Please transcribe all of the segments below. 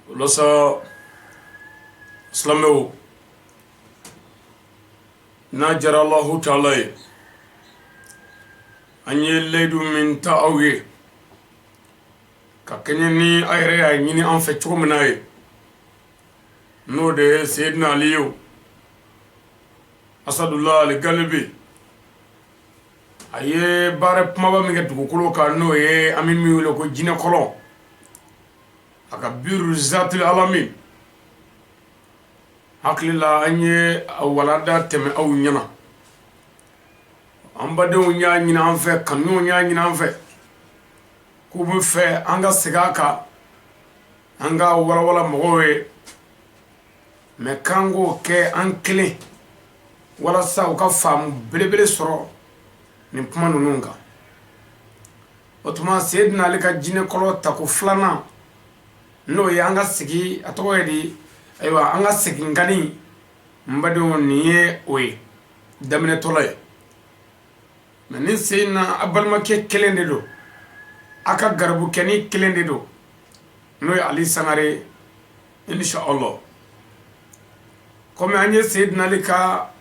O la sa, silamɛw, n'a diyara Alahu taala ye, an ye layidu min ta aw ye ka kɛɲɛ ni a yɛrɛ y'a ɲini an fɛ cogo min na ye, n'o de ye Seyidina Aliyu Asadula Ali Galibi, a ye baara kumaba min kɛ dugukolo kan, n'o ye an bɛ min wele ko jinɛkɔlɔn, a ka biru zatil alami. Hakili la, an ye a walanda tɛmɛ aw ɲɛna. An badenw y'a ɲini an fɛ, kanuɲɔgɔnw y'a ɲini an fɛ k'u bɛ fɛ an ka segin a kan, an ka walawala mɔgɔw ye, mais k'an k'o kɛ an kelen walasa u ka faamu belebele sɔrɔ nin kuma ninnu kan. O tuma, Seyidina Ali ka jinɛkɔlɔn tako filanan, n'o ye an ka sigi, a tɔgɔ ye di? Ayiwa, an ka seginkani, n badenw, nin ye o ye daminɛtɔla ye. Mais nin sen na, a balimakɛ kelen de don, a ka garibukɛnin kelen de don, n'o ye Ali Sangare, inshallah. Komi an ye Seyidina Ali ka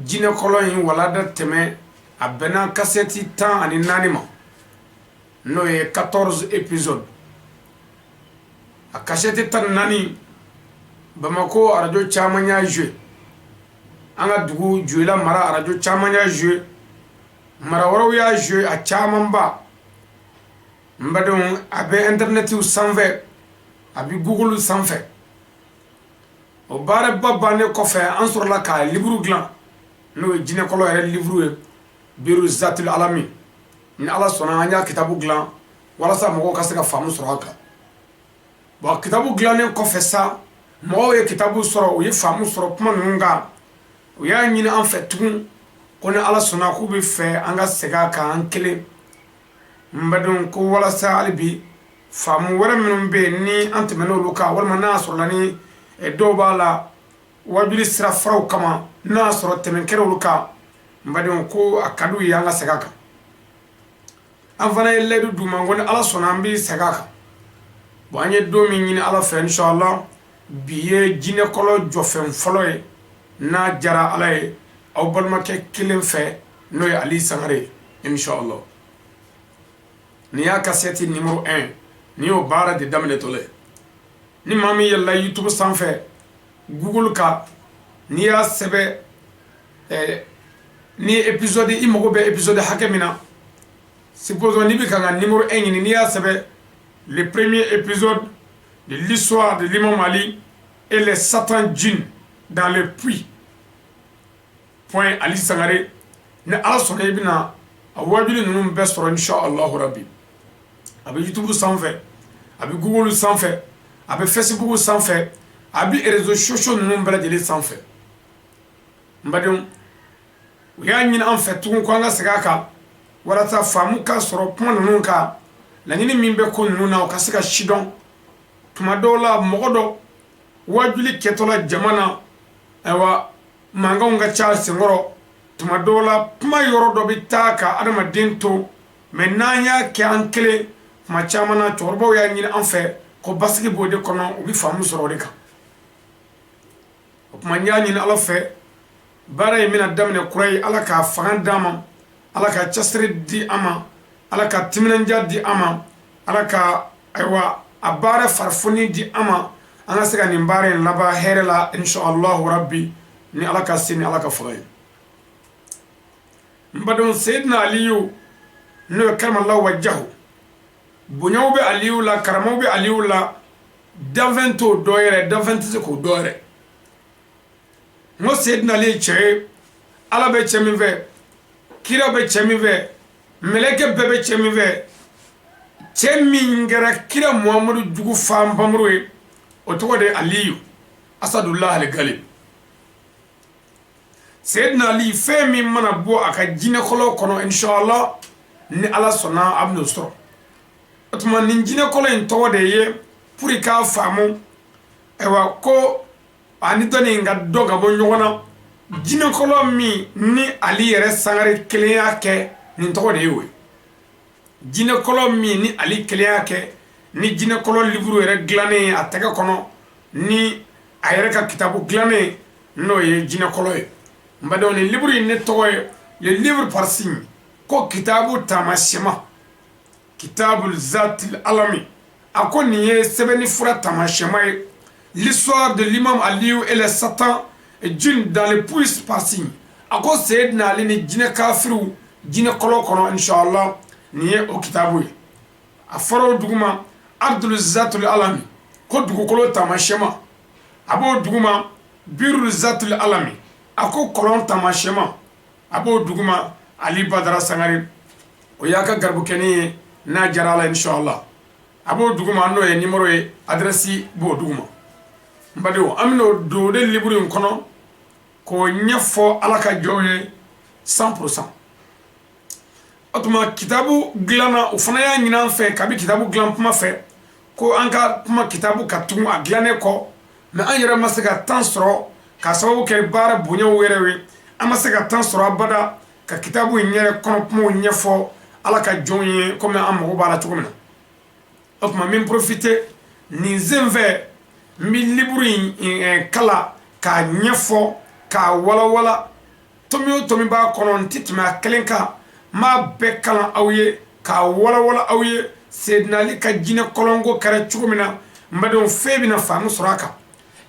jinɛkɔlɔn in walanda tɛmɛ, a bɛnna kasɛti 14 ma, n'o ye 14 épisodes. A kasɛti 14, Bamakɔ arajo caman y'a joué, an ka dugu Joyila mara arajo caman y'a joué, mara wɛrɛw y'a joué, a camanba. N badenw, a bɛ intɛrɛnɛtiw sanfɛ, a bɛ Google sanfɛ. O baaraba bannen kɔfɛ, an sɔrɔla ka livre dilan, n'o ye jinɛkɔlɔn yɛrɛ livre ye, biru zatil alami. Ni Ala sɔnna, an y'a kitabu dilan walasa mɔgɔw ka se ka faamu sɔrɔ a kan. Bon, kitabu dilannen kɔfɛ sa, mɔgɔw ye kitabu sɔrɔ, u ye faamu sɔrɔ kuma ninnu kan. U y'a ɲini an fɛ tugun ko ni Ala sɔnna, k'u bɛ fɛ an ka segin a kan an kelen, n badenw, ko walasa hali bi faamu wɛrɛ minnu bɛ yen ni an tɛmɛn'olu kan, walima n'a sɔrɔla ni dɔw b'a la wajuli sira faraw kama, n'a y'a sɔrɔ tɛmɛ kɛra olu kan, n badenw, ko a ka d'u ye an ka segin a kan. An fana ye layidu d'u ma ko ni Ala sɔnna, an bɛ segin a kan. Bon, an ye don min ɲini Ala fɛ, inshallah, bi ye jinɛkɔlɔn jɔfɛn fɔlɔ ye, n'a diyara Ala ye, aw balimakɛ kelen fɛ, n'o ye Ali Sangare ye, inshallah. Nin y'a kasɛti numéro 1, nin y'o baara de daminɛtɔla ye. Ni maa min yɛlɛla YouTube sanfɛ, Google kan, n'i y'a sɛbɛn ni épisode, i mago bɛ épisode hakɛ min na, supposons n'i bɛ ka n ka numéro 1 ɲini, n'i y'a sɛbɛn "le premier épisode de l'histoire de l'imam Ali et les Satan djinns dans le puits point Ali Sangare", ni Ala sɔnna, i bɛna a wajuli ninnu bɛɛ sɔrɔ, inshallah rabbi. A bɛ YouTube sanfɛ, a bɛ Google sanfɛ, a bɛ Facebook sanfɛ, a bɛ réseaux sociaux ninnu bɛɛ lajɛlen sanfɛ. N badenw, u y'a ɲini an fɛ tugun ko an ka segin a kan walasa faamu ka sɔrɔ kuma ninnu kan, laɲini min bɛ ko ninnu na, o ka se ka sidɔn. Tuma dɔw la, mɔgɔ dɔ wajuli kɛtɔla jama na, ayiwa, mankanw ka ca senkɔrɔ. Tuma dɔw la, kuma yɔrɔ dɔ bɛ taa ka adamaden to, mais n'an y'a kɛ an kelen, tuma caman na, cɛkɔrɔbaw y'a ɲini an fɛ ko basigi b'o de kɔnɔ, u bɛ faamu sɔrɔ o de kan. O tuma, n y'a ɲini Ala fɛ, baara in bɛna daminɛ kura ye, Ala k'a fanga d'an ma, Ala ka cɛsiri di an ma, Ala ka timinandiya di an ma, Ala ka, ayiwa, a baara farifoni di an ma, an ka se ka nin baara in laban hɛrɛ la, inshallah rabbi, ni Ala ka se ni Ala ka fanga ye. N badenw, Seyidina Aliyu, n'o ye karamallahu wajahu, bonyaw bɛ Aliyu la, karamaw bɛ Aliyu la, danfɛn t'o dɔ yɛrɛ, danfɛn tɛ se k'o dɔ yɛrɛ. N ko Seyidina Ali ye cɛ ye, Ala bɛ cɛ min fɛ, kira bɛ cɛ min fɛ, mɛlɛkɛ bɛɛ bɛ cɛ min fɛ, cɛ min kɛra kira Muhamadu jugu fan bamuru ye, o tɔgɔ de ye Aliyu Asadulahi Aligali. Seyidina Ali, fɛn min mana bɔ a ka jinɛkɔlɔn kɔnɔ, inshallah, ni Ala sɔnna, a bɛn'o sɔrɔ. O tuma, nin jinɛkɔlɔn in tɔgɔ de ye, pour i k'a faamu, ayiwa, ko ani dɔnni ka dɔn ka bɔ ɲɔgɔn na, jinɛkɔlɔn min ni Ali yɛrɛ Sangare kelen y'a kɛ, nin tɔgɔ de ye o ye. Jinɛkɔlɔn min ni Ali kelen y'a kɛ, Ni jinɛkɔlɔn livre yɛrɛ dilannen ye a tɛgɛ kɔnɔ, ni a yɛrɛ ka kitabu dilannen, n'o ye jinɛkɔlɔn ye. N badenw, ni livre in ne tɔgɔ ye Le livre par signe, ko kitabu taamasiyɛma, Kitabu Zatil Alami. A ko nin ye sɛbɛnni fura taamasiyɛma ye, l'histoire de l'imam Aliou et les Satan et djinn dans le puits par signe. A ko Seyidina Ali ni jinɛ kafiriw jinɛkɔlɔn kɔnɔ, inshallah, nin ye o kitabu ye. A fɔra o duguma Ardul Zatul Alami, ko dugukolo taamasiyɛma. A b'o duguma Biru Zatul Alami, a ko kɔlɔn taamasiyɛma. A b'o duguma Ali Badara Sangare, o y'a ka garibukɛnin ye, n'a jara la, inshallah. A b'o duguma, n'o ye numéro ye, adresse b'o duguma. N badenw, an bɛn'o don o de livre in kɔnɔ k'o ɲɛfɔ Ala ka jɔnw ye 100%. O tuma kitabu dilanna, o fana y'a ɲini an fɛ kabi kitabu dilan kuma fɛ ko an ka kuma kitabu ka tugun a dilannen kɔ, mais an yɛrɛ ma se ka temps sɔrɔ k'a sababu kɛ baara bonyaw yɛrɛ ye. An ma se ka temps sɔrɔ abada ka kitabu in yɛrɛ kɔnɔ kumaw ɲɛfɔ Ala ka jɔnw ye komi an mago b'a la cogo min na. O tuma n bɛ profiter nin sen fɛ, n bɛ livre in kala k'a ɲɛfɔ, k'a walawala. Tomi o tomi b'a kɔnɔ, n tɛ tɛmɛ a kelen kan. N b'a bɛɛ kalan aw ye k'a walawala aw ye, Seydina Ali ka jinɛ kɔlɔnko kɛra cogo min na. N badenw, fɛn bɛna faamu sɔrɔ a kan.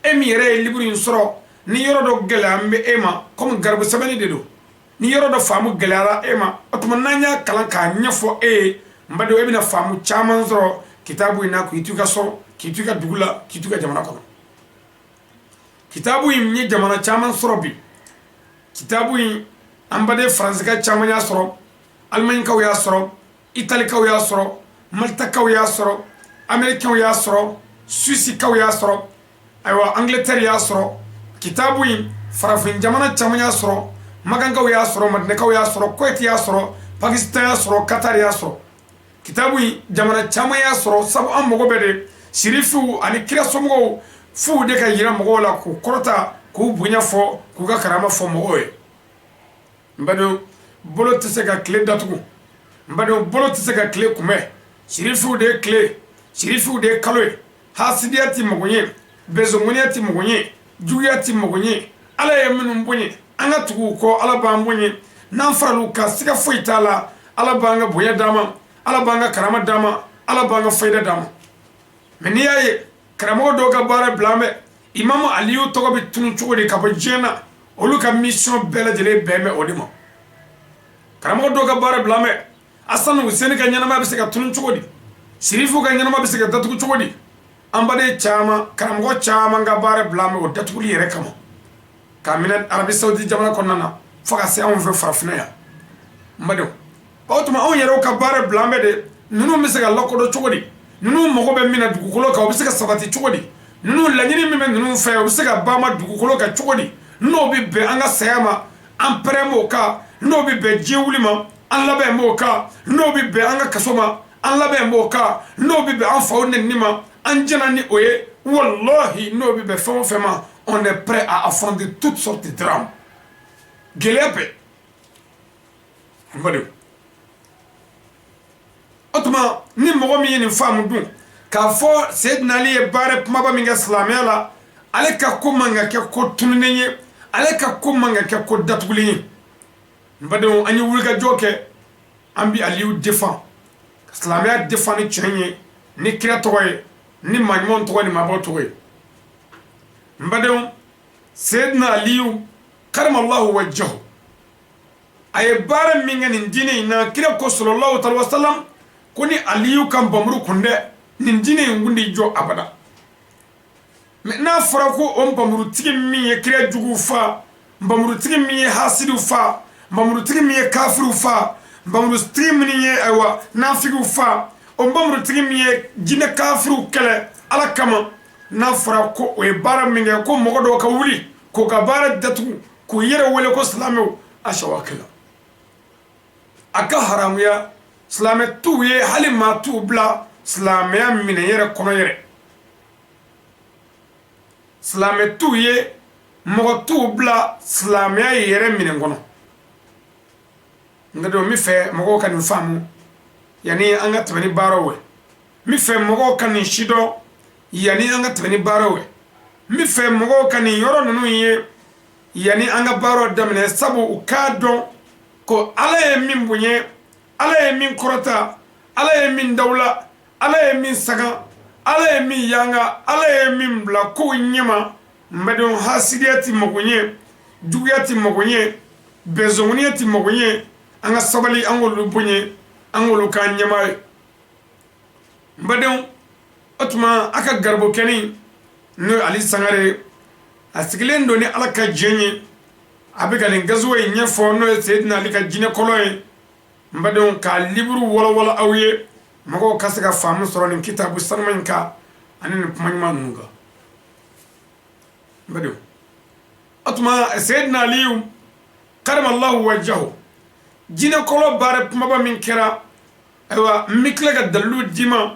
E min yɛrɛ ye livre in sɔrɔ, ni yɔrɔ dɔ gɛlɛya bɛ e ma, komi garibu sɛbɛnni de don, ni yɔrɔ dɔ faamu gɛlɛyara e ma, o tuma n'an y'a kalan k'a ɲɛfɔ e ye, n badenw, e bɛna faamu caman sɔrɔ kitabu in na, k'i to i ka so, k'i to i ka dugu la, k'i to i ka jamana kɔnɔ. Kitabu in ye jamana caman sɔrɔ bi. Kitabu in, an baden Faransika caman y'a sɔrɔ, Alimaɲikaw y'a sɔrɔ, Italikaw y'a sɔrɔ, Malitakaw y'a sɔrɔ, Américains y'a sɔrɔ, Suissikaw y'a sɔrɔ, ayiwa, Angleterre y'a sɔrɔ. Kitabu in, farafin jamana caman y'a sɔrɔ, Makankaw y'a sɔrɔ, Madinɛkaw y'a sɔrɔ, Kuwait y'a sɔrɔ, Pakistan y'a sɔrɔ, Qatar y'a sɔrɔ. Kitabu in, jamana caman y'a sɔrɔ, sabu an mago bɛ de sirifiw ani kira somɔgɔw f'u de ka yira mɔgɔw la, k'u kɔrɔta, k'u bonya fɔ, k'u ka karama fɔ mɔgɔw ye. N badenw, bolo tɛ se ka tile datugu. N badenw, bolo tɛ se ka tile kunbɛn. Sirifiw de ye tile, sirifiw de ye kalo ye. Hasidiya tɛ mago ɲɛ, bɛnzɔŋɔniya tɛ mago ɲɛ, juguya tɛ mago ɲɛ. Ala ye minnu bonya, an ka tugu u kɔ, Ala b'an bonya. N'an faral'u kan, siga foyi t'a la, Ala b'an ka bonya d'an ma, Ala b'an ka karama d'an ma, Ala b'an ka fayida d'an ma. Mais n'i y'a ye karamɔgɔ dɔw ka baara bila, an bɛ Imamu Aliyu tɔgɔ bɛ tunu cogo di ka bɔ diɲɛ na? Olu ka mission bɛɛ lajɛlen bɛn bɛ o de ma. Karamɔgɔ dɔw ka baara bila, an bɛ Asani Huseni ka ɲɛnama bɛ se ka tunu cogo di? Sirifu ka ɲɛnama bɛ se ka datugu cogo di? An baden caman, karamɔgɔ caman ka baara bila an bɛ o datuguli yɛrɛ kama, k'a minɛ Arabi Saoudi jamana kɔnɔna na fo ka se anw fɛ farafinna yan. N badenw, o tuma anw yɛrɛw ka baara bila an bɛ de ninnu bɛ se ka lakodɔn cogo di? Ninnu mago bɛ min na dugukolo kan, o bɛ se ka sabati cogo di? Ninnu laɲini min bɛ ninnu fɛ, o bɛ se ka ban dugukolo kan cogo di? N'o bɛ bɛn an ka saya ma, an pɛrɛn b'o kan. N'o bɛ bɛn diɲɛ wuli ma, an labɛn b'o kan. N'o bɛ bɛn an ka kaso ma, an labɛn b'o kan. N'o bɛ bɛn an faw nɛnini ma, an jɛna ni o ye. Wallahi, n'o bɛ bɛn fɛn o fɛn ma, on est prêt à affronter toutes sortes de drames, gɛlɛya bɛɛ. N badenw, o tuma ni mɔgɔ min ye nin faamu dun k'a fɔ Seydina Ali ye baara kumaba min kɛ silamɛya la, ale ka ko man ka kɛ ko tununnen ye, ale ka ko man ka kɛ ko datugulen ye. N badenw, an ye wulikajɔ kɛ, an bi Aliyu défend, ka silamɛya défend ni tiɲɛ ye, ni kira tɔgɔ ye, ni maa ɲumanw tɔgɔ, ni maabaw tɔgɔ ye. N badenw, Seydina Aliyu karamallahu wajhahu, a ye baara min kɛ nin diinɛ in na, kira ko sallallahu alaihi wasallam ko ni Aliyu ka npamuru kun dɛ, nin diinɛ in kun tɛ jɔ abada. Mais n'a fɔra ko o npamurutigi min ye kira juguw fa, npamurutigi min ye hasidiw fa, npamurutigi min ye kafiriw fa, npamurutigi min ye ayiwa nafigiw fa, o npamurutigi min ye jinɛ kafiriw kɛlɛ Ala kama, n'a fɔra ko o ye baara min kɛ, ko mɔgɔ dɔw ka wuli k'o ka baara datugu, k'u yɛrɛ wele ko silamɛw, asawakila, a ka haramuya silamɛ t'u ye, hali maa t'u bila silamɛya minɛ yɛrɛ kɔnɔ yɛrɛ. Silamɛ t'u ye, mɔgɔ t'u bila silamɛya yɛrɛ minɛ kɔnɔ. Nka don n bɛ fɛ mɔgɔw ka nin faamu yanni an ka tɛmɛ ni baaraw ye. N bɛ fɛ mɔgɔw ka nin si dɔn yanni an ka tɛmɛ ni baaraw ye. N bɛ fɛ mɔgɔw ka nin yɔrɔ ninnu ye yanni an ka baaraw daminɛ, sabu u k'a dɔn ko Ala ye min bonya, Ala ye min kɔrɔta, Ala ye min dawula, Ala ye min sagan, Ala ye min yanga, Ala ye min bila kow ɲɛma. N badenw, hasidiya tɛ mago ɲɛ, juguya tɛ mago ɲɛ, bɛnsɔnkɔniya tɛ mago ɲɛ. An ka sabali, an k'olu bonya, an k'olu k'an ɲɛmaa ye. N badenw, o tuma a ka garibukɛnin n'o ye Ali Sangare ye, a sigilen don ni Ala ka diɲɛ ye, a bɛ ka nin gazuwa in ɲɛfɔ, n'o ye Seyidina Ali ka jinɛkɔlɔn ye. N badenw, k'a liburu walawala aw ye, mɔgɔw ka se ka faamu sɔrɔ nin kitabu sanuma in kan ani nin kuma ɲuman ninnu kan. N badenw, o tuma Seyidina Aliyu karamallahu wajahu, jinɛkɔlɔn baara kumaba min kɛra, ayiwa, n bɛ tila ka dalilu d'i ma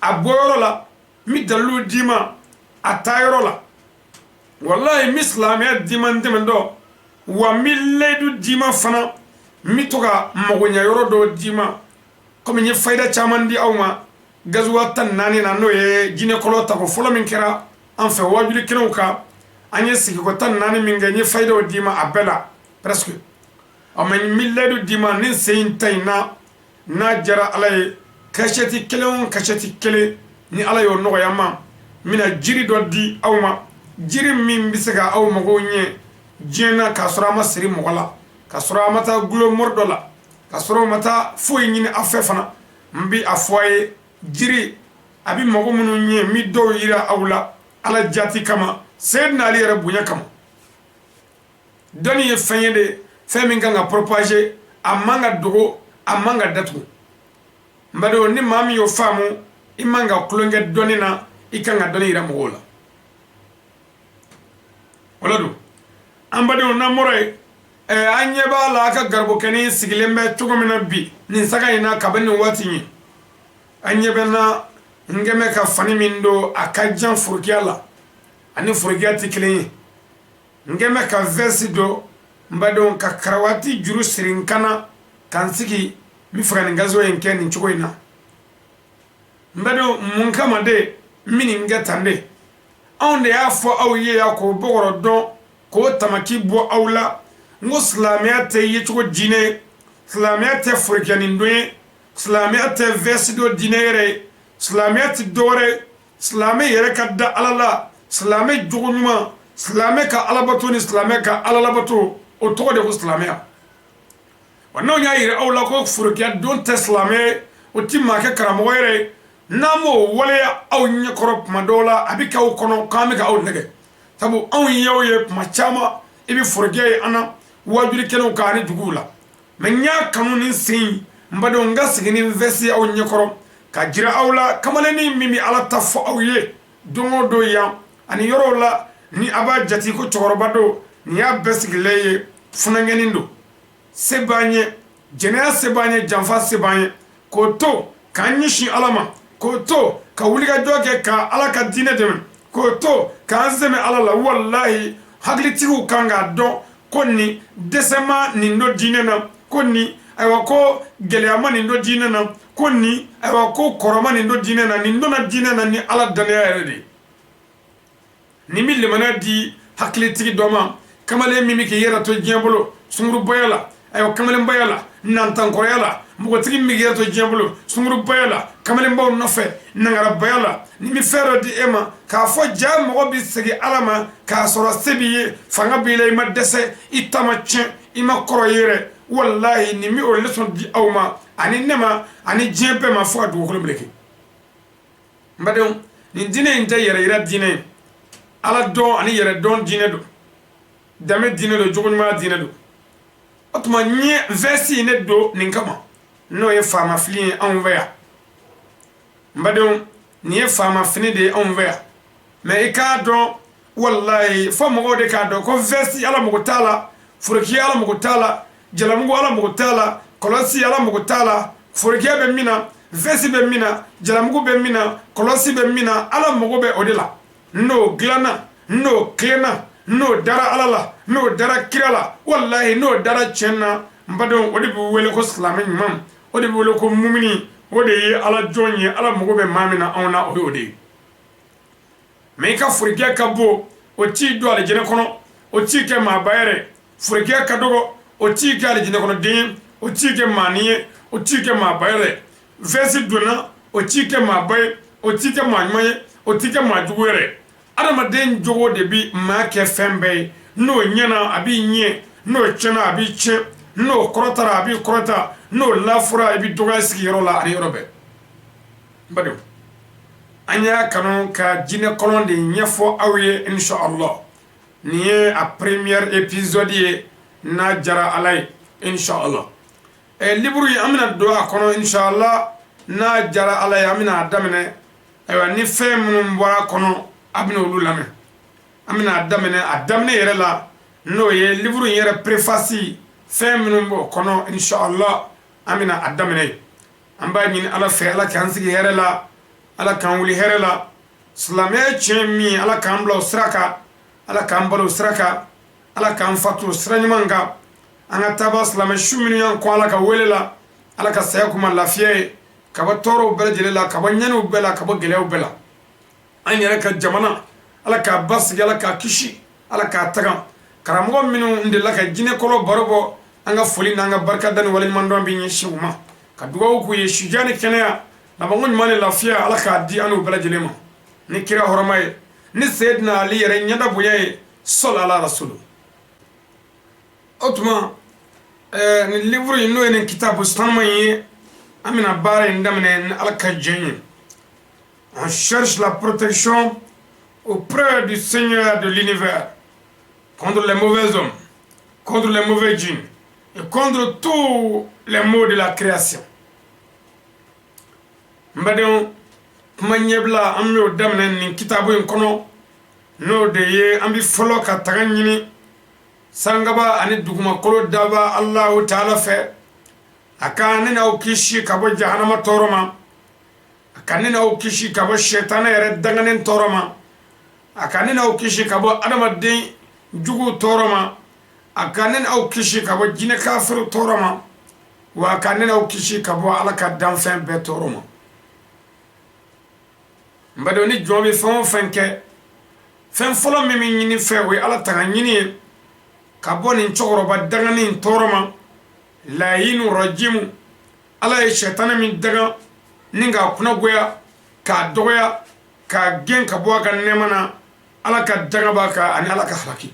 a bɔyɔrɔ la, n bɛ dalilu d'i ma a taayɔrɔ la. Walayi, n bɛ silamɛya d'i ma n dɛmɛ dɔ wa, n bɛ layidu d'i ma fana, n bɛ to ka magoɲɛ yɔrɔ dɔw d'i ma, komi n ye fayida caman di aw ma gazuwa 14 na, n'o ye jinɛkɔlɔn tako fɔlɔ min kɛra an fɛ wajuli kɛnɛw kan. An ye sigiko 14 min kɛ, n ye fayidaw d'i ma a bɛɛ la presque. Ɔ, mais n bɛ layidu d'i ma, ni sen in ta in na, n'a diyara Ala ye, kasɛti kelen o kasɛti kelen, ni Ala y'o nɔgɔya n ma, n bɛna jiri dɔ di aw ma, jiri min bɛ se ka aw mago ɲɛ diɲɛ na, k'a sɔrɔ a ma siri mɔgɔ la, k'a sɔrɔ a ma taa gulon mori dɔ la, k'a sɔrɔ a ma taa foyi ɲini aw fɛ fana. N bɛ a fɔ a ye, jiri a bɛ mago minnu ɲɛ, n bɛ dɔw yira aw la Ala jati kama, Seyidina Ali yɛrɛ bonya kama. Dɔnni ye fɛn ye de, fɛn min kan ka propager, a man ka dogo, a man ka datugu. N badenw, ni maa min y'o faamu, i man ka tulonkɛ dɔnni na, i kan ka dɔnni yira mɔgɔw la. O la don, an badenw, n'an bɔra yen, an ɲɛ b'a la, a ka garibukɛnin sigilen bɛ cogo min na bi nin saga in na, kabini nin waati in ye, an ɲɛ bɛ na, n kɛmɛ ka fani min don, a ka jan forokiya la, ani forokiya tɛ kelen ye. N kɛmɛ ka veste don, n badenw, ka karawati juru siri n kan na, ka n sigi, n bɛ fɛ ka nin gazuwa in kɛ nin cogo in na. N badenw, mun kama de n bɛ nin kɛ tan de? Anw de y'a fɔ aw ye yan k'o bɔgɔrɔ dɔn, k'o tamaki bɔ aw la. N ko silamɛya tɛ yecogo diinɛ ye, silamɛya tɛ forokiyanin don ye, silamɛya tɛ veste don diinɛ yɛrɛ ye, silamɛya tɛ dɔwɛrɛ ye. Silamɛ yɛrɛ ka da Ala la, silamɛ jogo ɲuman, silamɛ ka alabato ni silamɛ ka ala labato, o tɔgɔ de ko silamɛya. Wa n'anw y'a yira aw la ko forokiya don tɛ silamɛ ye, o ti maa kɛ karamɔgɔ yɛrɛ ye, n'an m'o waleya aw ɲɛkɔrɔ, tuma dɔw la a bɛ k'aw kɔnɔ k'an bɛ ka aw nɛgɛ, sabu anw y'aw ye tuma caman, i bɛ forokiya ye an na wajuli kɛnɛw kan ani duguw la. Mais n y'a kanu ni sen, n badenw, n ka sigi ni veste aw ɲɛkɔrɔ, ka jira aw la, kamalennin min bɛ Ala ta fɔ aw ye don o don yan ani yɔrɔw la, ni a b'a jate ko cɛkɔrɔba don, nin y'a bɛɛ sigilen ye, funankɛnin don. Se b'an ye, jɛnɛya se b'an ye, janfa se b'an ye, k'o to k'an ɲɛsin Ala ma, k'o to ka wulikajɔ kɛ ka Ala ka diinɛ dɛmɛ, k'o to k'an sɛmɛ Ala la. Walahi, hakilitigiw kan k'a dɔn ko nin dɛsɛ ma nin don diinɛ na, ko nin, ayiwa, ko gɛlɛya ma nin don diinɛ na, ko nin, ayiwa, ko kɔrɔ ma nin don diinɛ na. Nin donna diinɛ na ni Ala dannaya yɛrɛ de ye. Nin bɛ limaniya di hakilitigi dɔ ma. Kamalen min bɛ k'i yɛrɛ to diɲɛ bolo sungurubaya la, ayiwa, kamalenbaya la, nantankɔrɔya la, npogotigi min bɛ k'i yɛrɛ to diɲɛ bolo sungurubaya la, kamalenbaw nɔfɛ nangarabaya la, nin bɛ fɛn dɔ di e ma k'a fɔ ja mɔgɔ bɛ segin Ala ma k'a sɔrɔ se b'i ye, fanga b'i la, i ma dɛsɛ, i ta ma tiɲɛ, i ma kɔrɔ i yɛrɛ. Walahi, nin bɛ o leçon di aw ma ani ne ma ani diɲɛ bɛɛ ma fo ka dugukolo meleke. N badenw, nin diinɛ in tɛ yɛrɛ yira diinɛ ye, Ala dɔn ani yɛrɛ dɔn diinɛ don, danbe diinɛ don, jogo ɲumanya diinɛ don. O tuma n ye veste in ne don nin kama, n'o ye faamafili ye anw fɛ yan. N badenw, nin ye faamafini de ye anw fɛ yan. Mais i k'a dɔn, walayi, fo mɔgɔw de k'a dɔn ko veste, Ala mago t'a la, forokiya, Ala mago t'a la, jalamugu, Ala mago t'a la, kɔlɔsi, Ala mago t'a la. Forokiya bɛ min na, veste bɛ min na, jalamugu bɛ min na, kɔlɔsi bɛ min na, Ala mago bɛ o de la. N'o dilanna, n'o tilenna, n'o dara Ala la, n'o dara kira la, walahi, n'o dara tiɲɛ na, n badenw, o de bɛ wele ko silamɛ ɲuman, o de bɛ wele ko mumini. O de ye Ala jɔn ye. Ala mago bɛ maa min na anw na, o y'o de ye. Mais i ka forokiyɛ ka bon, o t'i don alijinɛ kɔnɔ, o t'i kɛ maaba yɛrɛ. Forokiyɛ ka dɔgɔ, o t'i kɛ alijinɛ kɔnɔ den ye, o t'i kɛ maanin ye, o t'i kɛ maaba yɛrɛ. Vɛsi donna, o t'i kɛ maaba ye, o t'i kɛ maa ɲuman ye, o t'i kɛ maa jugu yɛrɛ. Adamaden jogo de bi maa kɛ fɛn bɛɛ ye. N'o ɲɛna, a b'i ɲɛ, n'o tiɲɛna, a b'i tiɲɛ, n'o kɔrɔtara, a b'i kɔrɔta, n'o lafura, i bɛ dɔgɔya sigiyɔrɔ la ani yɔrɔ bɛɛ. N badenw, an y'a kanu ka jinɛ kɔlɔn de ɲɛfɔ aw ye, inshallah. Nin ye a première épisode ye, n'a jara Ala ye, inshallah. Livre in, an bɛna don a kɔnɔ, inshallah, n'a jara Ala ye. An bɛna a daminɛ. Ayiwa, ni fɛn minnu bɔra a kɔnɔ, a bɛna olu lamɛn. An bɛna a daminɛ a daminɛ yɛrɛ la, n'o ye livre in yɛrɛ préface, fɛn minnu b'o kɔnɔ, inshallah, an bɛna a daminɛ. An b'a ɲini Ala fɛ, Ala k'an sigi hɛrɛ la, Ala k'an wuli hɛrɛ la. Silamɛya tiɲɛ min, Ala k'an bila o sira kan, Ala k'an balo o sira kan, Ala k'an fatu o sira ɲuman kan. An ka taaba silamɛ su minnu y'an kɔn Ala ka wele la, Ala ka saya kuma lafiya ye, ka bɔ tɔɔrɔw bɛɛ lajɛlen la, ka bɔ ɲaniw bɛɛ la, ka bɔ gɛlɛyaw bɛɛ la. An yɛrɛ ka jamana, Ala k'a basigi, Ala k'a kisi, Ala k'a taga. Karamɔgɔ minnu delila ka jinɛ kɔlɔ baro bɔ, an ka foli n'an ka barika da ni waleɲumandɔn bɛ ɲɛsin u ma, ka dugawu k'u ye. Sijan ni kɛnɛya, labanko ɲuman ni lafiya, Ala k'a di an n'u bɛɛ lajɛlen ma ni kira hɔrɔma ye, ni Seyidina Ali yɛrɛ ɲɛda bonya ye. Sɔli ala rasulu. O tuma nin livre in, n'o ye nin kitabu sanuman ye, an bɛna baara in daminɛ ni Ala ka jɛn ye. On cherche la protection auprès du Seigneur de l'univers contre les mauvais hommes, contre les mauvais djinns et contre tous les maux de la création. N badenw, kuma ɲɛbila, an b'o daminɛ nin kitabu in kɔnɔ, n'o de ye an bɛ fɔlɔ ka taga ɲini sankaba ani dugumakolo daba Alahu taala fɛ, a ka ne n'aw kisi ka bɔ jahanama tɔɔrɔ ma, a ka ne n'aw kisi ka bɔ sɛtanɛ yɛrɛ danganen tɔɔrɔ ma, a ka ne n'aw kisi ka bɔ adamaden juguw tɔɔrɔ ma, a ka ne n'aw kisi ka bɔ jinɛ kafiriw tɔɔrɔ ma, wa a ka ne n'aw kisi ka bɔ Ala ka danfɛn bɛɛ tɔɔrɔ ma. N badenw, ni jɔn bɛ fɛn o fɛn kɛ, fɛn fɔlɔ min bɛ ɲini fɛ, o ye Ala tanga ɲini ye ka bɔ nin cɛkɔrɔba danganin tɔɔrɔ ma, layinu rajimu. Ala ye sɛtanɛ min daga ni k'a kunnagoya, k'a dɔgɔya, k'a gɛn ka bɔ a ka nɛɛma na, Ala ka danga b'a kan ani Ala ka halaki.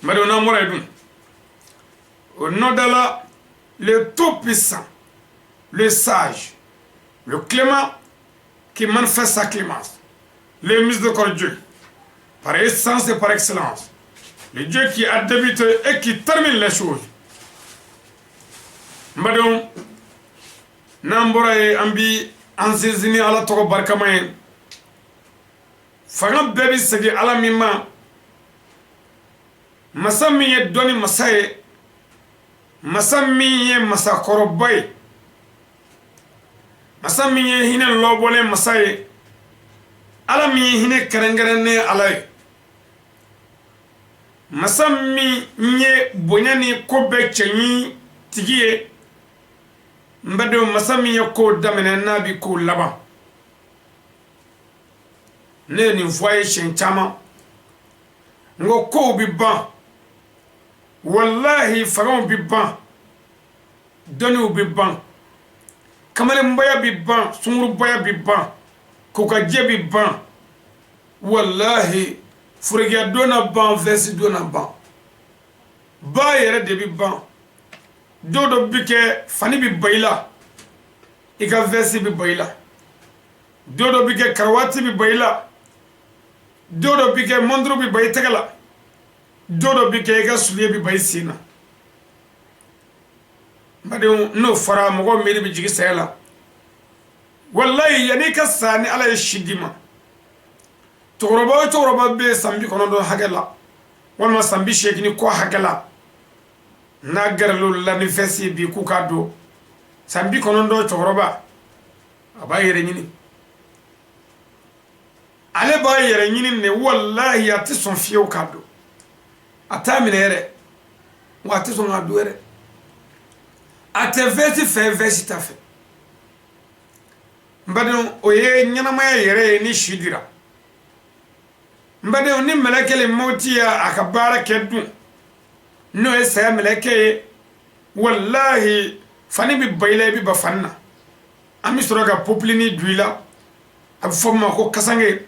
N badenw, n'an bɔra yen dun, au nom d'Allah, le Tout-Puissant, le Sage, le Clément, qui manifeste sa clémence, le miséricordieux, par essence et par excellence, le Dieu qui a débuté et qui termine les choses. N badenw, n'an bɔra yen, an bi an sinsin ni Ala tɔgɔ barikama ye. Fanga bɛɛ bɛ segin Ala min ma, masa min ye dɔnni masa ye, masa min ye masakɔrɔba ye, masa min ye hinɛ lɔbɔlen masa ye, Ala min ye hinɛ kɛrɛnkɛrɛnnen Ala ye, masa min ye bonya ni ko bɛɛ cɛɲi tigi ye. N badenw, masa min ye kow daminɛ, n'a bi kow laban. Ne ye nin fɔ a ye siɲɛ caman, n ko kow bi ban, walahi, fangaw bi ban, dɔnniw bi ban, kamalenbaya bi ban, sungurubaya bi ban, kokajɛ bi ban, walahi, furekiya don na ban, vɛsi don na ban, ba yɛrɛ de bi ban. Don dɔ bi kɛ, fani bi ba i la, i ka vɛsi bi ba i la. Don dɔ bi kɛ, karawati bi ba i la. Don dɔ bi kɛ, mɔnturu bi ba i tɛgɛ la. Don dɔ bi kɛ, i ka soulier bi ba i sen na. N badenw, n'o fɔra, mɔgɔw miiri bɛ jigin saya la. Walayi, yanni i ka sa, ni Ala ye si d'i ma, cɛkɔrɔba o cɛkɔrɔba bɛ san 90 hakɛ la walima san 80 ni kɔ hakɛ la, n'a gɛrɛl'olu la ni vɛsi bi k'u k'a don, san 90 cɛkɔrɔba, a b'a yɛrɛ ɲini, ale b'a yɛrɛ ɲini de. Walahi, a tɛ sɔn fiyewu k'a don, a t'a minɛ yɛrɛ, wa a tɛ sɔn k'a don yɛrɛ. A tɛ veste fɛ, veste t'a fɛ. N badenw, o ye ɲɛnamaya yɛrɛ ye ni si dira. N badenw, ni mɛlɛkɛli mawti y'a ka baara kɛ dun, n'o ye saya mɛlɛkɛ ye, walahi fani bɛ ba i la, i bɛ ba fani na. An bɛ sɔrɔ ka popilini don i la, a bɛ fɔ min ma ko kasange,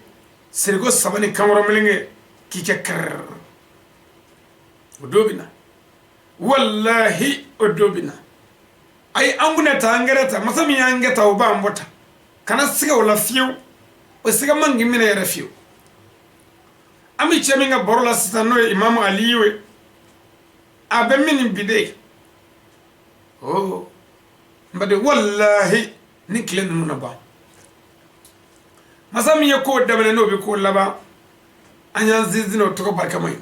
siriko saba ni kankɔrɔ meleke k'i kɛ kɛrɛrɛ. O don bɛ na, walahi o don bɛ na. Ayi, an kunna ta, an kɛrɛ ta, masa min y'an kɛ ta, o b'an bɔ ta. Kana siga o la fiyewu, o siga man k'i minɛ yɛrɛ fiyewu. An bɛ cɛ min ka baro la sisan, n'o ye Imamu Aliyu ye, a bɛ min bi de oh n baden, walahi ni tile ninnu na ban, masa min ye ko daminɛ, n'o bɛ ko laban, an y'an sinsin o tɔgɔ barikama ye.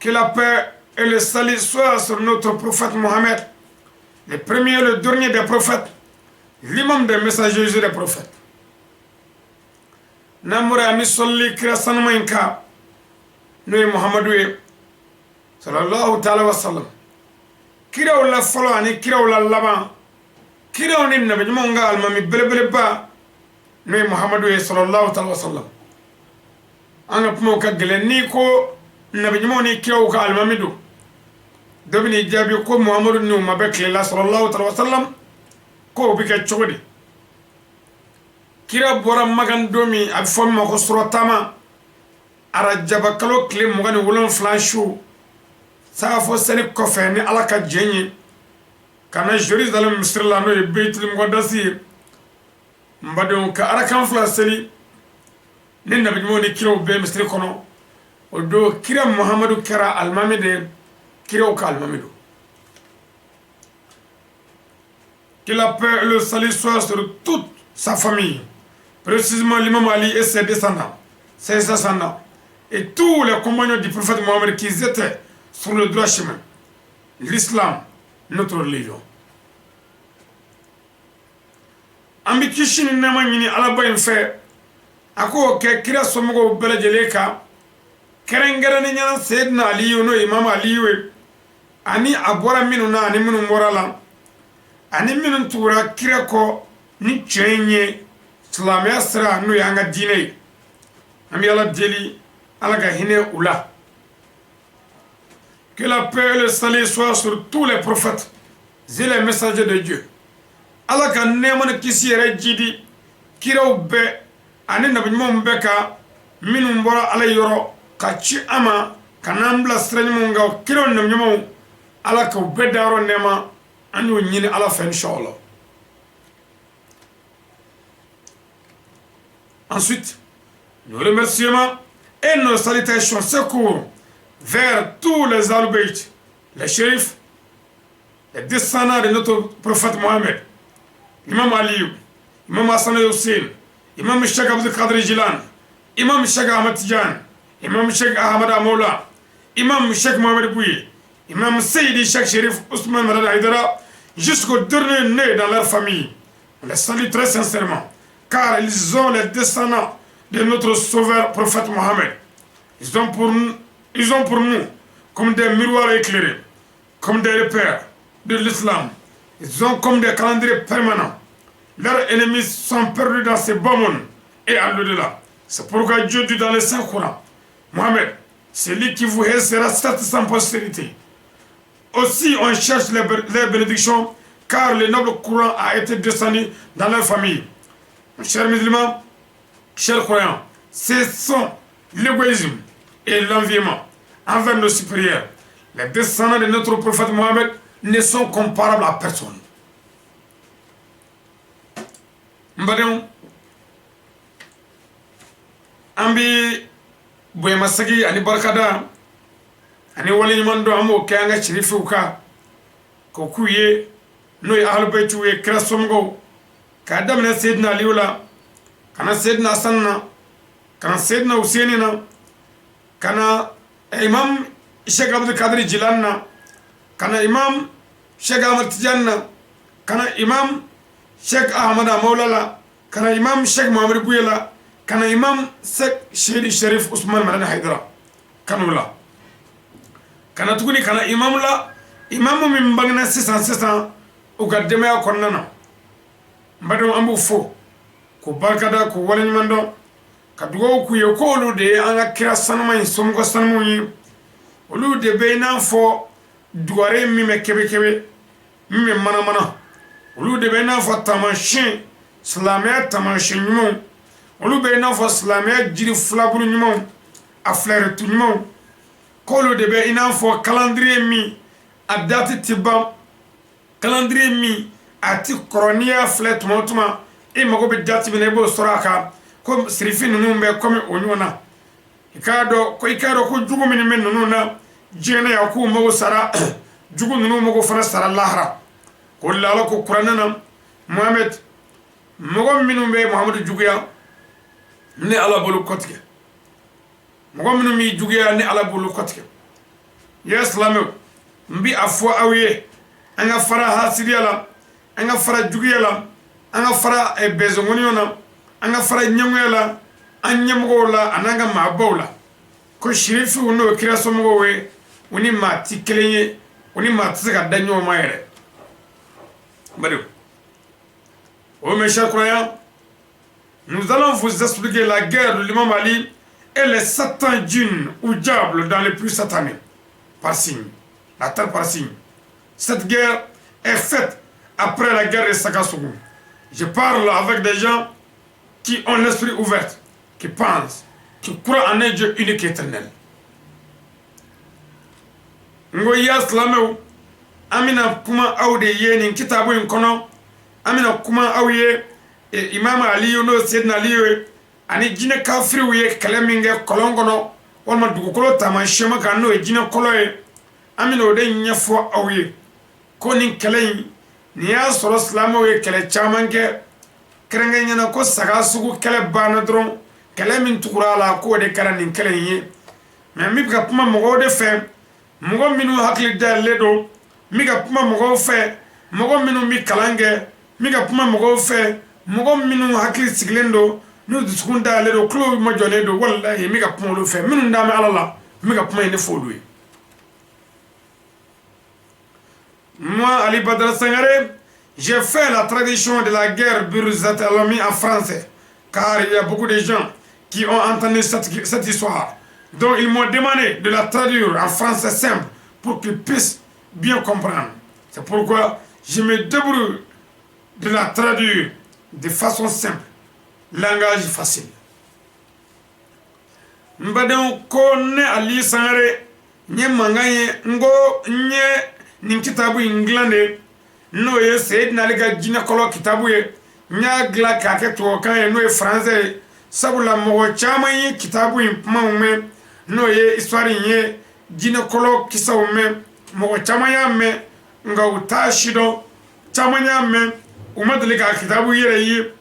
Que la paix et le salut soient sur notre prophète Mohammed, le premier et le dernier des prophètes, l'imam des messagers et des prophètes. N'an bɔra, an bɛ sɔlili kira sanuma in kan, n'o ye Muhamadu ye, sallallahu taala wa sallam, kiraw la fɔlɔ ani kiraw la laban, kiraw ni nabi ɲumanw ka alimami belebeleba, n'o ye Muhamadu ye, sallallahu taala wa sallam. An ka kumaw ka gɛlɛn. N'i ko nabi ɲumanw ni kiraw ka alimami don, dɔ bɛ n'i jaabi ko Muhamadu ni u ma bɛ tile la, sallallahu taala wa sallam, ko o bɛ kɛ cogo di? Kira bɔra Makan don min, a bɛ fɔ min ma ko surɔtaama, arajaba kalo tile 27 su, sagafo seli kɔfɛ, ni Ala ka jɛn ye, ka na Jerusalem misiri la, n'o ye Beitul Mukadasi ye, n badenw, ka arakan fila seli ni nabi ɲumanw ni kiraw bɛɛ misiri kɔnɔ. O don kira Muhamadu kɛra alimami de ye, kiraw ka alimami don. Que la paix et le salut soient sur toute sa famille, précisément l'imam Ali et ses descendants, ses ascendants, et tous les compagnons du prophète Mohammed qui étaient sur le droit chemin, l'islam, notre religion. An bɛ kisi ni nɛɛma ɲini Alaba in fɛ, a k'o kɛ kira somɔgɔw bɛɛ lajɛlen kan, kɛrɛnkɛrɛnnenya la Seyidina Aliyu, n'o ye Imam Aliyu ye, ani a bɔra minnu na, ani minnu bɔra la, ani minnu tugura kira kɔ ni tiɲɛ in ye, silamɛya sira, n'o y'an ka diinɛ ye. An bɛ Ala deli, Ala ka hinɛ u la. Que la paix et le salut soient sur tous les prophètes et les messagers de Dieu. Ala ka nɛɛma ni kisi yɛrɛ jidi kiraw bɛɛ ani nabiɲumanw bɛɛ kan, minnu bɔra Ala yɔrɔ ka ci an ma ka n'an bila sira ɲumanw kan. Kiraw ni nabiɲumanw, Ala k'u bɛɛ dayɔrɔ nɛɛma, an y'o ɲini Ala fɛ, inshallah. Ensuite, nos remerciements et nos salutations s'écoulent vers tous les Ahlul, les chérifs, les descendants de notre prophète Mohammed, Imam Ali, Imam Hassan Hussein, Imam Cheikh Abdul Qadir Jilan, Imam Cheikh Ahmad Tijan, Imam Cheikh Ahmad Amoula, Imam Cheikh Mohamed Bouye, Imam Seydi Cheikh Chérif Ousmane Madani Haïdara, jusqu'au dernier né dans leur famille. On les salue très sincèrement, car ils sont les descendants de notre sauveur prophète Mohammed. Ils ont pour nous comme des miroirs éclairés, comme des repères de l'islam. Ils sont comme des calendriers permanents. Leurs ennemis sont perdus dans ce bas monde et à l'au-delà. C'est pourquoi Dieu dit dans le Saint-Coran: Mohammed, celui qui vous hait sera certes sans postérité. Aussi, on cherche les bénédictions, car le noble Coran a été descendu dans leur famille. Chers musulmans, chers croyants, cessons l'égoïsme et l'enviement envers nos supérieurs. Les descendants de notre prophète Mohammed ne sont comparables à personne. N badenw, an bi bonyamasegi ani barikada ani waleɲuman dɔn, an b'o kɛ an ka sirifiw kan k'o k'u ye, n'o ye ahalubɛtiw ye, kira somɔgɔw, k'a daminɛ Seyidina Aliyu la, ka na Seyidina Hasan na, ka na Seyidina Huseni na, ka na Imam Sheikh Abdul Kadir Jilani na, ka na Imam Sheikh Ahmad Tijani na, ka na Imam Sheikh Ahmad Amawla la, ka na Imam Sheikh Mohamed Bouye la, ka na Imam Sheikh Seydi Sherif Ousmane Madani Haidara, ka n'o la, ka na tuguni ka na imam la, Imamu min bangena sisan sisan u ka denbaya kɔnɔna na, n badenw, an b'u fo k'u barikada, k'u waleɲuman dɔn, ka dugawu k'u ye, k'olu de ye an ka kira sanuma in somɔgɔ sanumaw ye. Olu de bɛ i n'a fɔ dugare min bɛ kebekebe, min bɛ manamana. Olu de bɛ i n'a fɔ taamasiyɛn, silamɛya taamasiyɛn ɲumanw. Olu bɛ i n'a fɔ silamɛya jiri filaburu ɲumanw, a filɛritu ɲumanw. K'olu de bɛ i n'a fɔ calendrier min a date ti ban, calendrier min a ti kɔrɔ. N'i y'a filɛ tuma o tuma, i mago bɛ date min na, i b'o sɔrɔ a kan. Ko sirifi ninnu bɛ komi o ɲɔgɔn na. I k'a dɔn ko jugu minnu bɛ ninnu na diɲɛ na yan, k'u mago sara, jugu ninnu mago fana sara lahara. O de la, Ala ko kuranɛ na: Muhamɛd, mɔgɔ minnu bɛ Muhamadu juguya, ne Ala bolo kɔtigɛ. Mɔgɔ minnu b'i juguya, ni Ala bolo kɔtigɛ. Ya silamɛw, n bi a fɔ aw ye, an ka fara hasidiya la, an ka fara juguya la, an ka fara bɛnsɔnkɔniw na, an ka fara ɲɛngoya la an ɲɛmɔgɔw la an'an ka maabaw la, ko sirifiw, n'o ye kira somɔgɔw ye, u ni maa ti kelen ye, u ni maa tɛ se ka da ɲɔgɔn ma yɛrɛ. Badenw o, mes chers croyants, nous allons vous expliquer la guerre de l'imam Ali et les Satans, djinns ou diables dans les plus satanés par signe, la terre par signe. Cette guerre est faite après la guerre de Sakassou. Je parle avec des gens qui ont l'esprit ouvert, qui pensent, qui croient en un Dieu unique et éternel. N ko ya silamɛw, an bɛna kuma aw de ye nin kitabu in kɔnɔ. An bɛna kuma aw ye Imam Ali, n'o ye Seydina Ali ye, ani jinɛ kafiriw ye kɛlɛ min kɛ kɔlɔn kɔnɔ walima dugukolo taamasiyɛn kan, n'o ye jinɛ kɔlɔn ye. An bɛna o de ɲɛfɔ aw ye, ko nin kɛlɛ in, nin y'a sɔrɔ silamɛw ye kɛlɛ caman kɛ, kɛrɛnkɛrɛnnenya ko saga sugu kɛlɛ banna dɔrɔn, kɛlɛ min tugura a la, k'o de kɛra nin kɛlɛ in ye. Mɛ n bɛ ka kuma mɔgɔw de fɛ, mɔgɔ minnu hakili dayɛlɛlen don. N bɛ ka kuma mɔgɔw fɛ, mɔgɔ minnu bɛ kalan kɛ. N bɛ ka kuma mɔgɔw fɛ, mɔgɔ minnu hakili sigilen don, n'u dusukun dayɛlɛlen don, tulow majɔlen don. Walahi, n bɛ ka kuma olu fɛ, minnu dalen bɛ Ala la. N bɛ ka kuma in de fɔ olu ye. Moi, Ali Badara Sangare, j'ai fait la traduction de la guerre Burzat Alami en français, car il y a beaucoup de gens qui ont entendu cette histoire. Donc ils m'ont demandé de la traduire en français simple pour qu'ils puissent bien comprendre. C'est pourquoi je me débrouille de la traduire de façon simple, langage facile. N badenw, ko ne Ali Sangare n ye mankan ye, n ko n ye nin kitabu in dilan de, n'o ye Seyidina Ali ka jinɛkɔlɔ kitabu ye. N y'a dilan k'a kɛ tubabukan ye, n'o ye français ye, sabula mɔgɔ caman ye kitabu in kumaw mɛn, n'o ye histoire in ye, jinɛkɔlɔ kisaw mɛn. Mɔgɔ caman y'a mɛn, nka u t'a si dɔn. Caman y'a mɛn, u ma deli k'a kitabu yɛrɛ ye.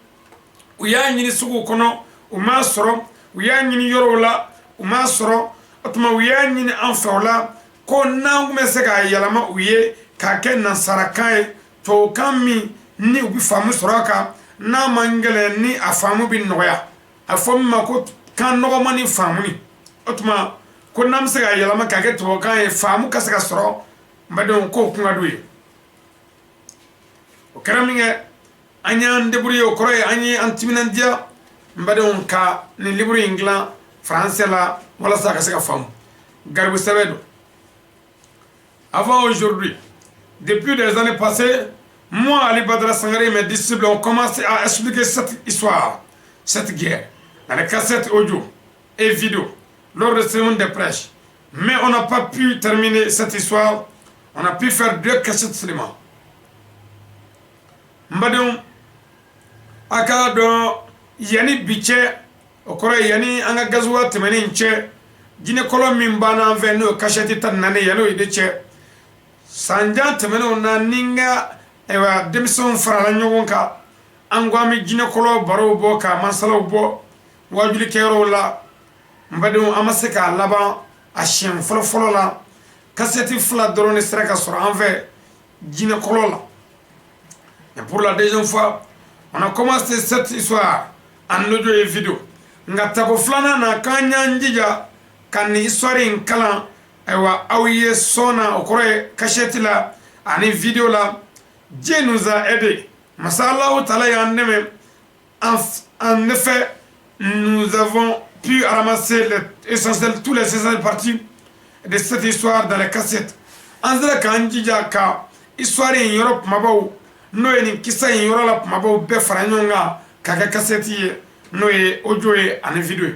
U y'a ɲini sugu kɔnɔ, u m'a sɔrɔ. U y'a ɲini yɔrɔw la, u m'a sɔrɔ. O tuma, u y'a ɲini an fɛ o la, ko n'an tun bɛ se k'a yɛlɛma u ye k'a kɛ nansarakan ye, tubabukan min ni u bɛ faamu sɔrɔ a kan, n'a man gɛlɛn, ni a faamu bɛ nɔgɔya, a fɔ min ma ko kan nɔgɔman ni faamuni. O tuma, ko n'an bɛ se k'a yɛlɛma k'a kɛ tubabukan ye, faamu ka se ka sɔrɔ. N badenw, k'o kun ka d'u ye. O kɛra min kɛ, an y'an débrouiller. O kɔrɔ ye an ye an timinandiya, n badenw, ka nin livre in dilan français la walasa a ka se ka faamu. Garibu sɛbɛ don. Avant aujourd'hui, depuis des années passées, moi, Ali Badra Sangare et mes disciples ont commencé à expliquer cette histoire, cette guerre, dans les cassettes audio et vidéo, lors de cérémonies de prêche. Mais on n'a pas pu terminer cette histoire. On a pu faire deux cassettes seulement. N badenw, a k'a dɔn, yanni bi cɛ, o kɔrɔ ye yanni an ka gazuwa tɛmɛnen cɛ, jinɛkɔlɔ min banna an fɛ, n'o ye kasɛti 14 ye, yan'o de cɛ, sanjan tɛmɛnenw na, ni n ka ayiwa denmisɛnw farala ɲɔgɔn kan, an ko an bɛ jinɛkɔlɔ barow bɔ, ka masalaw bɔ wajulikɛyɔrɔw la. N badenw, an ma se k'a laban a siɲɛ fɔlɔ fɔlɔ la. Kasɛti 2 dɔrɔn de sera ka sɔrɔ an fɛ jinɛkɔlɔ la. Et pour la deuxième fois, on a commencé cette histoire en audio et vidéo. Nka tako filanan na, k'an y'an jija ka nin histoire in kalan. Ayiwa, aw ye son na, o kɔrɔ ye kasɛti la ani vidéo la. Dieu nous a aidé, masa Alahu Taala y'an dɛmɛ. En effet, nous avons pu ramasser les essentiels, tous les essentiels parties de cette histoire dans les cassettes. An sera k'an jija ka histoire in yɔrɔ kumabaw, n'o ye nin kisa in yɔrɔ la kumabaw bɛɛ fara ɲɔgɔn kan ka kɛ kasɛti ye, n'o ye audio ye ani vidéo ye.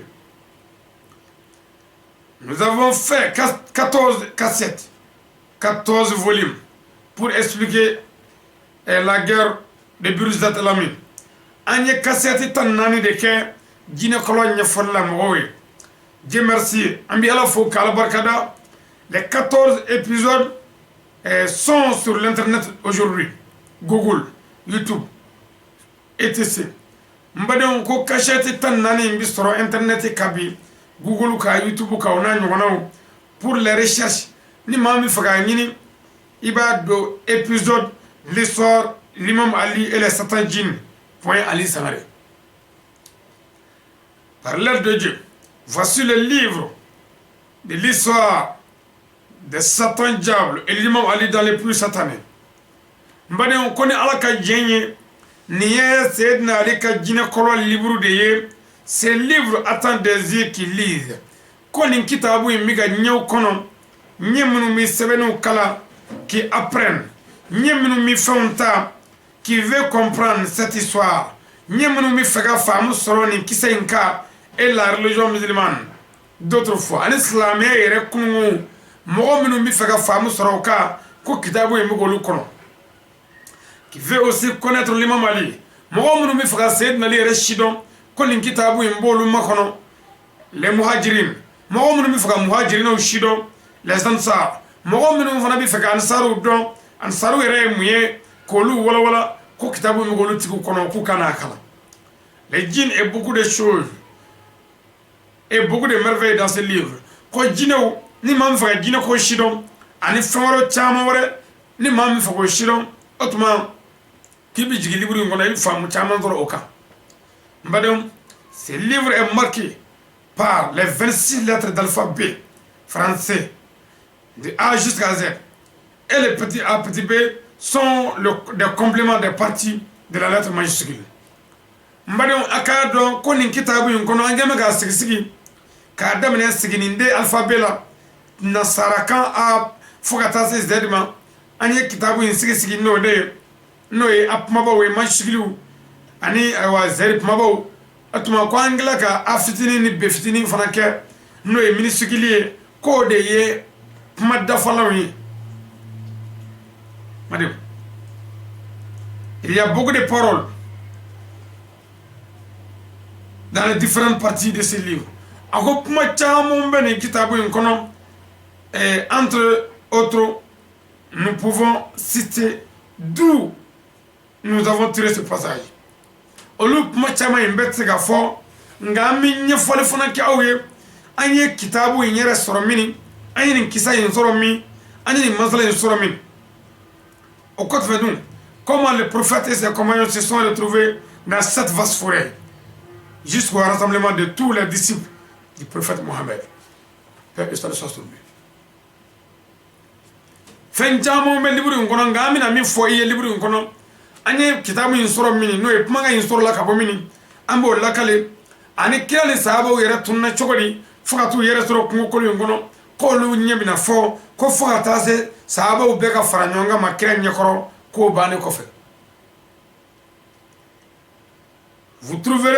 Nous avons fait 14 cassettes, 14 volumes pour expliquer la guerre de Birzat Lamine. An ye kasɛti 14 de kɛ jinɛkɔlɔ ɲɛfɔli la mɔgɔw ye. Dieu merci, an bɛ Ala fo k'Ala barikada. Les 14 épisodes sont sur l'internet aujourd'hui. Google, YouTube, etc. N badenw, ko kasɛti 14 in bɛ sɔrɔ internet kan bi, Google ka, YouTube ka, o n'a ɲɔgɔnnaw. Pour les recherches, ni maa min fɛ k'a ɲini, i b'a don épisode l'histoire l'imam Ali et les Satan djinns point Ali Sangare. Par l'aide de Dieu, voici le livre de l'histoire de Satan diable et l'imam Ali dans les plus satanés. N badenw, ko ni Ala ka diɲɛ ye, nin ye Seyidina Ali ka jinɛkɔlɔ livre de ye. Ce livre attend des yeux qui lisent. Ko nin kitabu in bɛ ka ɲɛw kɔnɔ, ɲɛ minnu bɛ sɛbɛnniw kalan, qui apprennent, ɲɛ minnu bɛ fɛnw ta, qui veut comprendre cette histoire, ɲɛ minnu bɛ fɛ ka faamu sɔrɔ nin kisɛ in kan, et la religion musulmane d'autrefois, ani silamɛya yɛrɛ kunungun, mɔgɔ minnu bɛ fɛ ka faamu sɔrɔ o kan, ko kitabu in bɛ k'olu kɔnɔ. Qui veut aussi connaître l'imam Ali, mɔgɔ minnu bɛ fɛ ka Seyidina Ali yɛrɛ sidɔn, ko nin kitabu in b'olu makɔnɔ. Les muhajirin, mɔgɔ minnu bɛ fɛ ka muhajirinaw sidɔn. Les ansar, mɔgɔ minnu fana bɛ fɛ ka ansaruw dɔn, ansaruw yɛrɛ ye mun ye, k'olu walawala, ko kitabu min k'olu tigiw kɔnɔ, k'u ka n'a kalan. Les djinns et beaucoup de choses et beaucoup de merveilles dans ce livre. Ko jinɛw, ni maa min fɛ ka jinɛ ko sidɔn ani fɛn wɛrɛ caman wɛrɛ, ni maa min fɛ k'o sidɔn, o tuma k'i bɛ jigin livre in kɔnɔ, i bɛ faamu caman sɔrɔ o kan. N badenw, ce livre est marqué par les 26 lettres d'alphabet français de A jusqu'à Z, et les petits A, petit B sont des compléments des parties de la lettre majuscule. N badenw, a k'a dɔn ko nin kitabu in kɔnɔ, an kɛn bɛ k'a sigi sigi k'a daminɛ siginiden alphabet la, nasarakan A fo ka taa se Z ma. An ye kitabu in sigi sigi n'o de ye, n'o ye a kumabaw ye, majuscules ani ayiwa Z kumabaw. O tuma ko an tila ka A fitinin ni B fitinin fana kɛ, n'o ye minuscule ye, k'o de ye kuma dafalanw ye. Madame, il y a beaucoup de paroles dans les différentes parties de ce livre. A ko kuma caman bɛ nin kitabu in kɔnɔ. Entre autres, nous pouvons citer d'où nous avons tiré ce passage. Olu kuma caman in bɛɛ tɛ se ka fɔ, nka an bɛ ɲɛfɔli fana kɛ aw ye, an ye kitabu in yɛrɛ sɔrɔ min, an ye nin kisa in sɔrɔ min, an ye nin masala in sɔrɔ min. O kɔfɛ dun, comment le prophète et ses compagnons se sont retrouvés dans cette vaste forêt jusqu'au rassemblement de tous les disciples du prophète Mohammed, paix et salut soit sur lui. Fɛn caman bɛ livre in kɔnɔ, nka an bɛna min fɔ i ye livre in kɔnɔ, an ye kitabu in sɔrɔ min, n'o ye kumakan in sɔrɔla ka bɔ min, an b'o lakale, ani kira ni sahabaw yɛrɛ tununa cogo di fo ka t'u yɛrɛ sɔrɔ kungokolo in kɔnɔ, k'olu ɲɛ bɛna fɔ ko fo ka taa se sahabaw bɛɛ ka fara ɲɔgɔn kan ma kira ɲɛkɔrɔ, k'o bannen kɔfɛ. Vous trouverez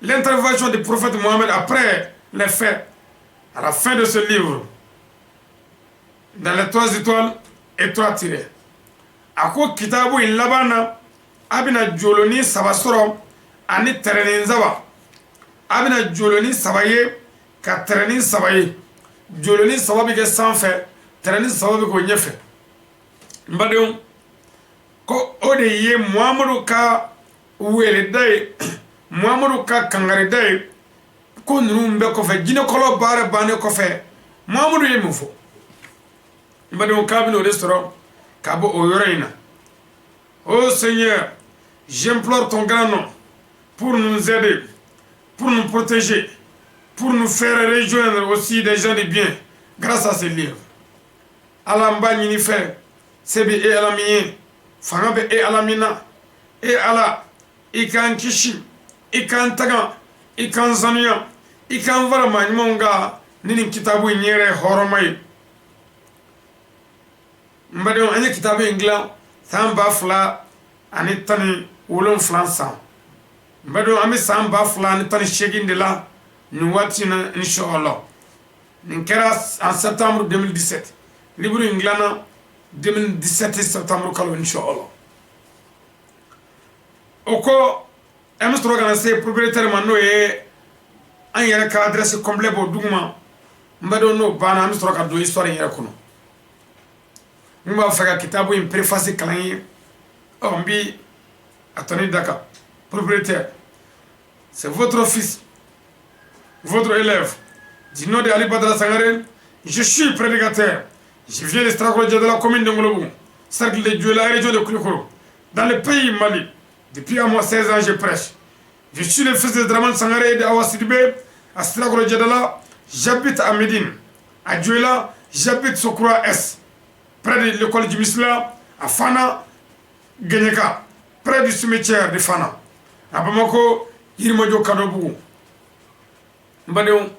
l'intervention du prophète Mohammed après les faits à la fin de ce livre, dans les trois étoiles et trois tirets. A ko kitabu in laban na, a bɛna jolonin saba sɔrɔ ani tɛrɛnin saba. A bɛna jolonin saba ye ka tɛrɛnin saba ye. Jolonin saba bɛ kɛ sanfɛ, tɛrɛnin saba bɛ k'o ɲɛfɛ. N badenw, ko o de ye Muhamadu ka weleda ye, Muhamadu ka kangarida ye. Ko ninnu bɛɛ kɔfɛ, jinɛkɔlɔ baara bannen kɔfɛ, Muhamadu ye mun fɔ? N badenw, k'a bɛna o de sɔrɔ ka bɔ o yɔrɔ in na. Ô Seigneur, j'implore ton grand nom pour nous aider, pour nous protéger, pour nous faire rejoindre aussi des gens de bien grâce à ce livre. Ala, n b'a ɲini fɛ, se bɛ e Ala min ye, fanga bɛ e Ala min na, e Ala, i k'an kisi, i k'an taga, i k'an sanuya, i k'an fara maa ɲumanw kan ni nin kitabu in yɛrɛ hɔrɔnma ye. N badenw, an ye kitabu in dilan san 2017 san. N badenw, an bɛ san 2018 de la nin waati in na, inshallah. Nin kɛra en septembre 2017. Livre in dilanna 2017 septembre kalo, inshallah. O ko, an bɛ sɔrɔ ka na se propriétaire ma, n'o ye an yɛrɛ ka adresse complet b'o duguma. N badenw, n'o banna, an bɛ sɔrɔ ka don histoire in yɛrɛ kɔnɔ. N b'a fɛ ka kitabu in préface kalan ye. Ɔ, n bi a tɔni da kan. Propriétaire, c'est votre fils, votre élève, du nom de Ali Badara Sangare. Je suis prédicateur. Je viens de Sirakoro de la commune de Ngolobougou, cercle de Dioïla, région de Koulikoro, dans le pays Mali. Depuis à moi 16 ans, je prêche. Je suis le fils de Draman Sangare et de Awa Sidibé à Sirakoro Djedala. J'habite à Médine. À Dioïla, j'habite Sokura S, près de l'école du Misla, à Fana, Genyeka, près du cimetière de Fana. À Bamako, Yirimajo Kadobougou. N badenw,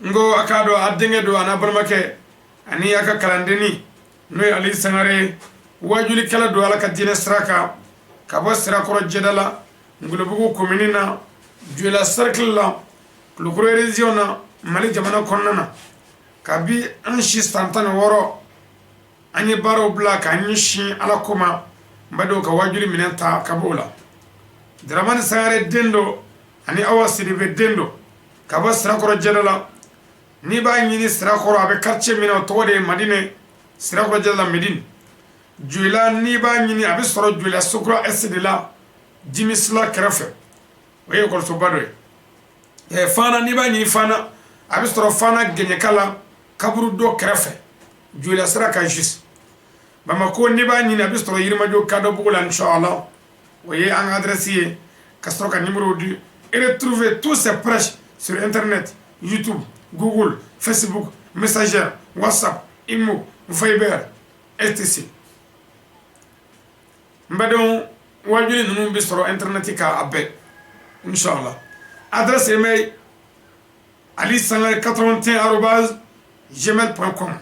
n ko a k'a dɔn a denkɛ don, a n'a balimakɛ ani a ka kalandenni, n'o ye Ali Sangare ye, wajulikɛla don Ala ka diinɛ sira kan, ka bɔ Sirakɔrɔ Jɛda la, Ngolobugu commune na, Joyila cercle la, Kulukoro région na, Mali jamana kɔnɔna na. Kabi an si san 16, an ye baaraw bila k'an ɲɛsin Ala ko ma. N badenw, ka wajuli minɛn ta ka b'o la. Dramani Sangare den don ani Awa Sidibe den don, ka bɔ Sirakɔrɔ Jɛda la. N'i b'a ɲini Sirakɔrɔ, a bɛ quartier min na, o tɔgɔ de ye Madinɛ, Sirakɔrɔ Jɛda la, Medine. Joyila, n'i b'a ɲini, a bɛ sɔrɔ Joyila Sokura Est de la, Jimisila kɛrɛfɛ, o ye ekɔlisoba dɔ ye. Ɛ, Fana, n'i b'a ɲini Fana, a bɛ sɔrɔ Fana Gɛɲɛka la, kaburu dɔ kɛrɛfɛ, Joyila sira kan juste. Bamako, n'i b'a ɲini, a bɛ sɔrɔ Yirimajo Kadɔbugu la, inshallah. O ye an ka adresse ye. Ka sɔrɔ ka numéro di. Et retrouver tous ces prêches sur internet: YouTube, Google, Facebook, Messenger, WhatsApp, Imo, Viber, etc. N badenw, wajuli ninnu bɛ sɔrɔ internet kan, a bɛɛ, inshallah. Adresse email: alisangare81@gmail.com.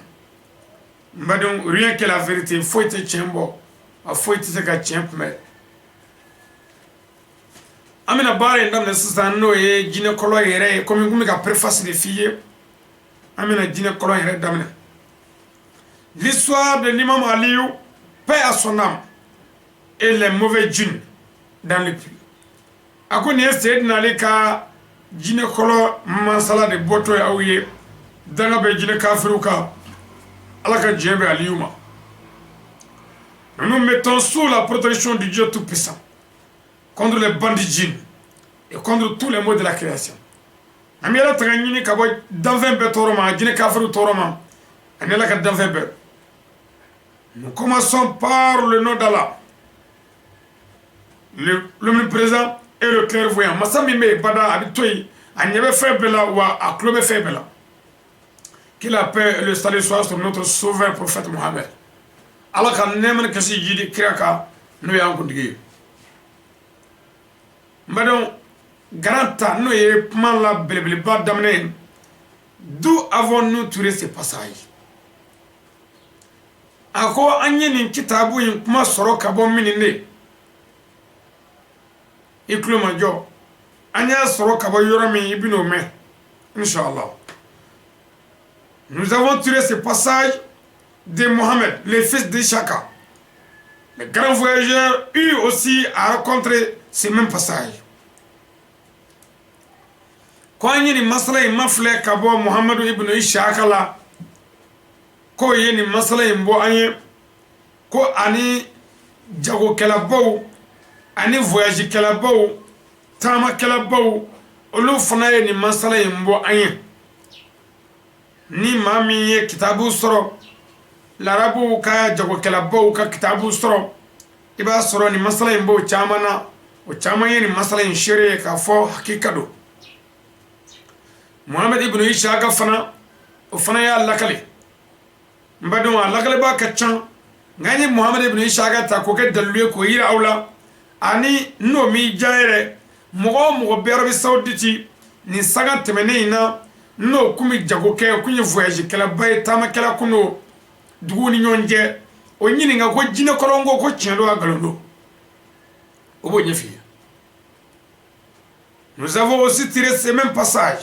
N badenw, rien que la vérité. Foyi tɛ tiɲɛ bɔ, a foyi tɛ se ka tiɲɛ kunbɛn. An bɛna baara in daminɛ sisan, n'o ye jinɛkɔlɔn yɛrɛ ye. Komi n kun bɛ ka préface de f'i ye, an bɛna jinɛkɔlɔn yɛrɛ daminɛ. L'histoire de l'imam Aliou, paix à son âme, et les mauvais djinns dans le puits. A ko nin ye Seydina Ali ka jinɛkɔlɔn masala de bɔtɔ ye aw ye. Danga bɛ jinɛ kafiriw kan, Ala ka diɲɛ bɛ Aliyu ma. Nous nous mettons sous la protection du Dieu Tout-Puissant contre les bandits djinns et contre tous les maux de la création. An bɛ Ala tanga ɲini ka bɔ danfɛn bɛɛ tɔɔrɔ ma, jinɛ kafiriw tɔɔrɔ ma, ani Ala ka danfɛn bɛɛ. Nous commençons par le nom d'Allah, l'omniprésent et le clairvoyant. Masa min bɛ yen bada, a bɛ to yen, a ɲɛ bɛ fɛn bɛɛ la, wa a tulo bɛ fɛn bɛɛ la. Que la paix et le salut soient sur notre sauveur prophète Mohammed. Ala ka nɛɛma ni kisi jidi kira kan, n'o y'an kuntigi ye. N badenw, garan ta, n'o ye kuma la belebeleba daminɛ ye. D'où avons-nous tiré ce passage? A ko an ye nin kitabu in kuma sɔrɔ ka bɔ min de? I tulo ma jɔ, an y'a sɔrɔ ka bɔ yɔrɔ min, i bɛn'o mɛn, inshallah. Nous avons tiré ce passage de Mohammed, le fils d'Ishaka. Les grands voyageurs eurent aussi à rencontrer ce même passage. Ko an ye nin masala in ma filɛ ka bɔ Muhamadu ibn Ishaka la, k'o ye nin masala in bɔ an ye, ko ani jagokɛlabaw ani voyagekɛlabaw, taamakɛlabaw, olu fana ye nin masala in bɔ an ye. Ni maa min ye kitabu sɔrɔ, larabuw ka jagokɛlabaw ka kitabu sɔrɔ, i b'a sɔrɔ nin masala in b'o caman na. O caman ye nin masala in seere ye k'a fɔ hakika don. Muhammed ibn Ishaka fana, o fana y'a lakale. N badenw, a lakalibaa ka ca, nka an ye Muhamadu ibn Isaka ta k'o kɛ dalilu ye k'o yira aw la. Ani n'o m'i diya yɛrɛ, mɔgɔ o mɔgɔ bɛ Arabie Saoudite nin sanga tɛmɛnen in na, n'o kun bɛ jago kɛ, o kun ye voyage kɛlaba ye, taamakɛla kun don duguw ni ɲɔgɔn cɛ, o ɲininka ko jinɛ kɔlɔn ko tiɲɛ don wa nkalon don, o b'o ɲɛf'i ye. Nous avons aussi tiré ce même passage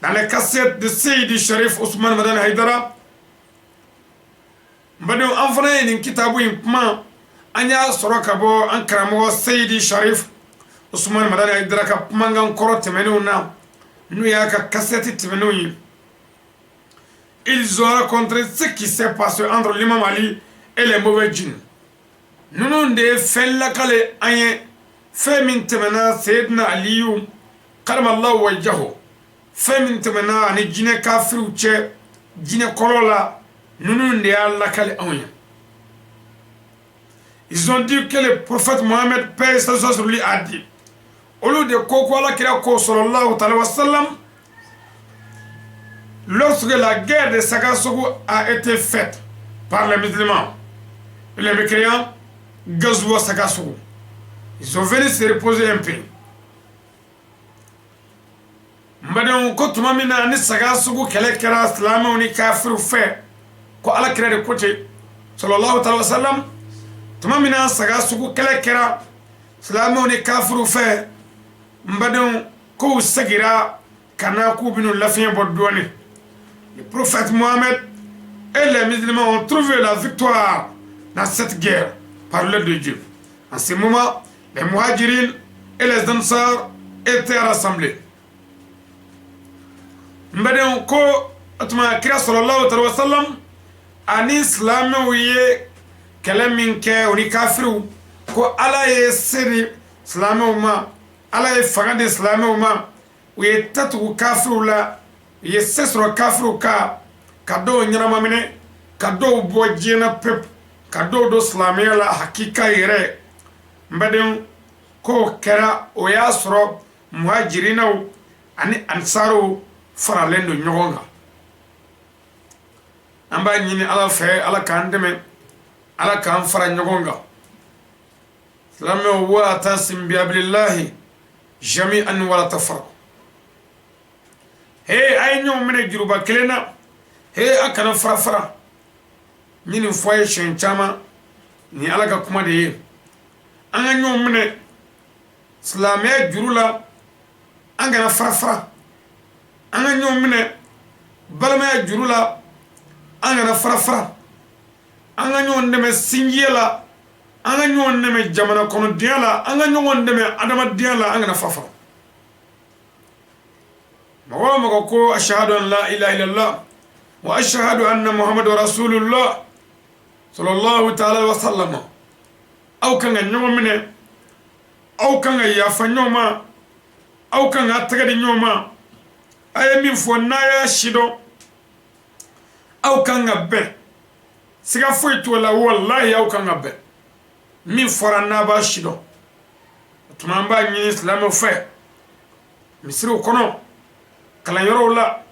dans les cassettes de Seydi Sharif Ousmane Madani Haidara. N badenw, an fana ye nin kitabu in kuma, an y'a sɔrɔ ka bɔ an karamɔgɔ Seydi Sharif Ousmane Madani Haidara ka kumakan kɔrɔ tɛmɛnenw na, n'u y'a ka kasɛti tɛmɛnenw ye. Ils ont raconté ce qui s'est passé entre l'imam Ali et les mauvais djinns. Ninnu de ye fɛn lakale an ye, fɛn min tɛmɛna Seyidina Aliyu karamallahu wajhahu, fɛn min tɛmɛna ani jinɛ kafiriw cɛ jinɛ kɔrɔ la, ninnu de y'a lakale anw ye. Ils ont dit que le prophète Mohammed, paix et salut sur lui, a dit, olu de ko ko Ala kira ko sallallahu ta'ala wa sallam, lorsque la guerre de Sagasogo a été faite par les musulmans et les mécréants, Gazoua Sagasogo, ils sont venus se reposer un peu. N badenw, ko tuma min na ni Sagasogo kɛlɛ kɛra silamɛw ni kafiriw fɛ, ko Ala kira de ko ten sallallahu ta'ala wa sallam, tuma min na Sagasogo kɛlɛ kɛra silamɛw ni kafiriw fɛ, n badenw, k'u segira ka na k'u bɛn'u lafiɲɛ bɔ dɔɔni. Le prophète Mohammed et les musulmans ont trouvé la victoire dans cette guerre par l'aide de Dieu. En ce moment, les Muhajirines et les Ansar étaient rassemblés. N badenw, ko o tuma kira sallallahu alaihi wa sallam ani silamɛw ye kɛlɛ min kɛ o ni kafiriw, ko Ala ye se di silamɛw ma, Ala ye fanga di silamɛw ma, u ye ta tugu kafiriw la, u ye se sɔrɔ kafiriw kan, ka dɔw ɲɛnama minɛ, ka dɔw bɔ diɲɛ na pewu, ka dɔw don silamɛya la hakika yɛrɛ. N badenw, k'o kɛra, o y'a sɔrɔ muhajirinaw ani ansarow faralen don ɲɔgɔn kan. An b'a ɲini Ala fɛ, Ala k'an dɛmɛ, Ala k'an fara ɲɔgɔn kan. Silamɛw, wa'tasimu bihablillahi jami'an wala tafarraqu. He, a ye ɲɔgɔn minɛ juruba kelen na. He, a kana fara fara. N ye nin fɔ a ye siɲɛ caman, nin Ala ka kuma de ye. An ka ɲɔgɔn minɛ silamɛya juru la, an kana fara fara. An ka ɲɔgɔn minɛ balimaya juru la, an kana fara fara. An ka ɲɔgɔn dɛmɛ sinjiya la, an ka ɲɔgɔn dɛmɛ jamana kɔnɔdenya la, an ka ɲɔgɔn dɛmɛ adamadenya la, an kana fara fara. Mɔgɔ o mɔgɔ ko ashhadu an la ilaha illallah wa ashhadu anna muhammadu rasulullah sallallahu ta'ala wa sallam, aw kan ka ɲɔgɔn minɛ, aw kan ka yafa ɲɔgɔn ma, aw kan ka tɛgɛ di ɲɔgɔn ma. A ye min fɔ n'a y'a sidɔn, aw kan ka bɛn, siga foyi t'o la. Walahi, aw kan ka bɛn min fɔra n'a b'a sidɔn. O tuma an b'a ɲini silamɛw fɛ, misiriw kɔnɔ, kalanyɔrɔw la,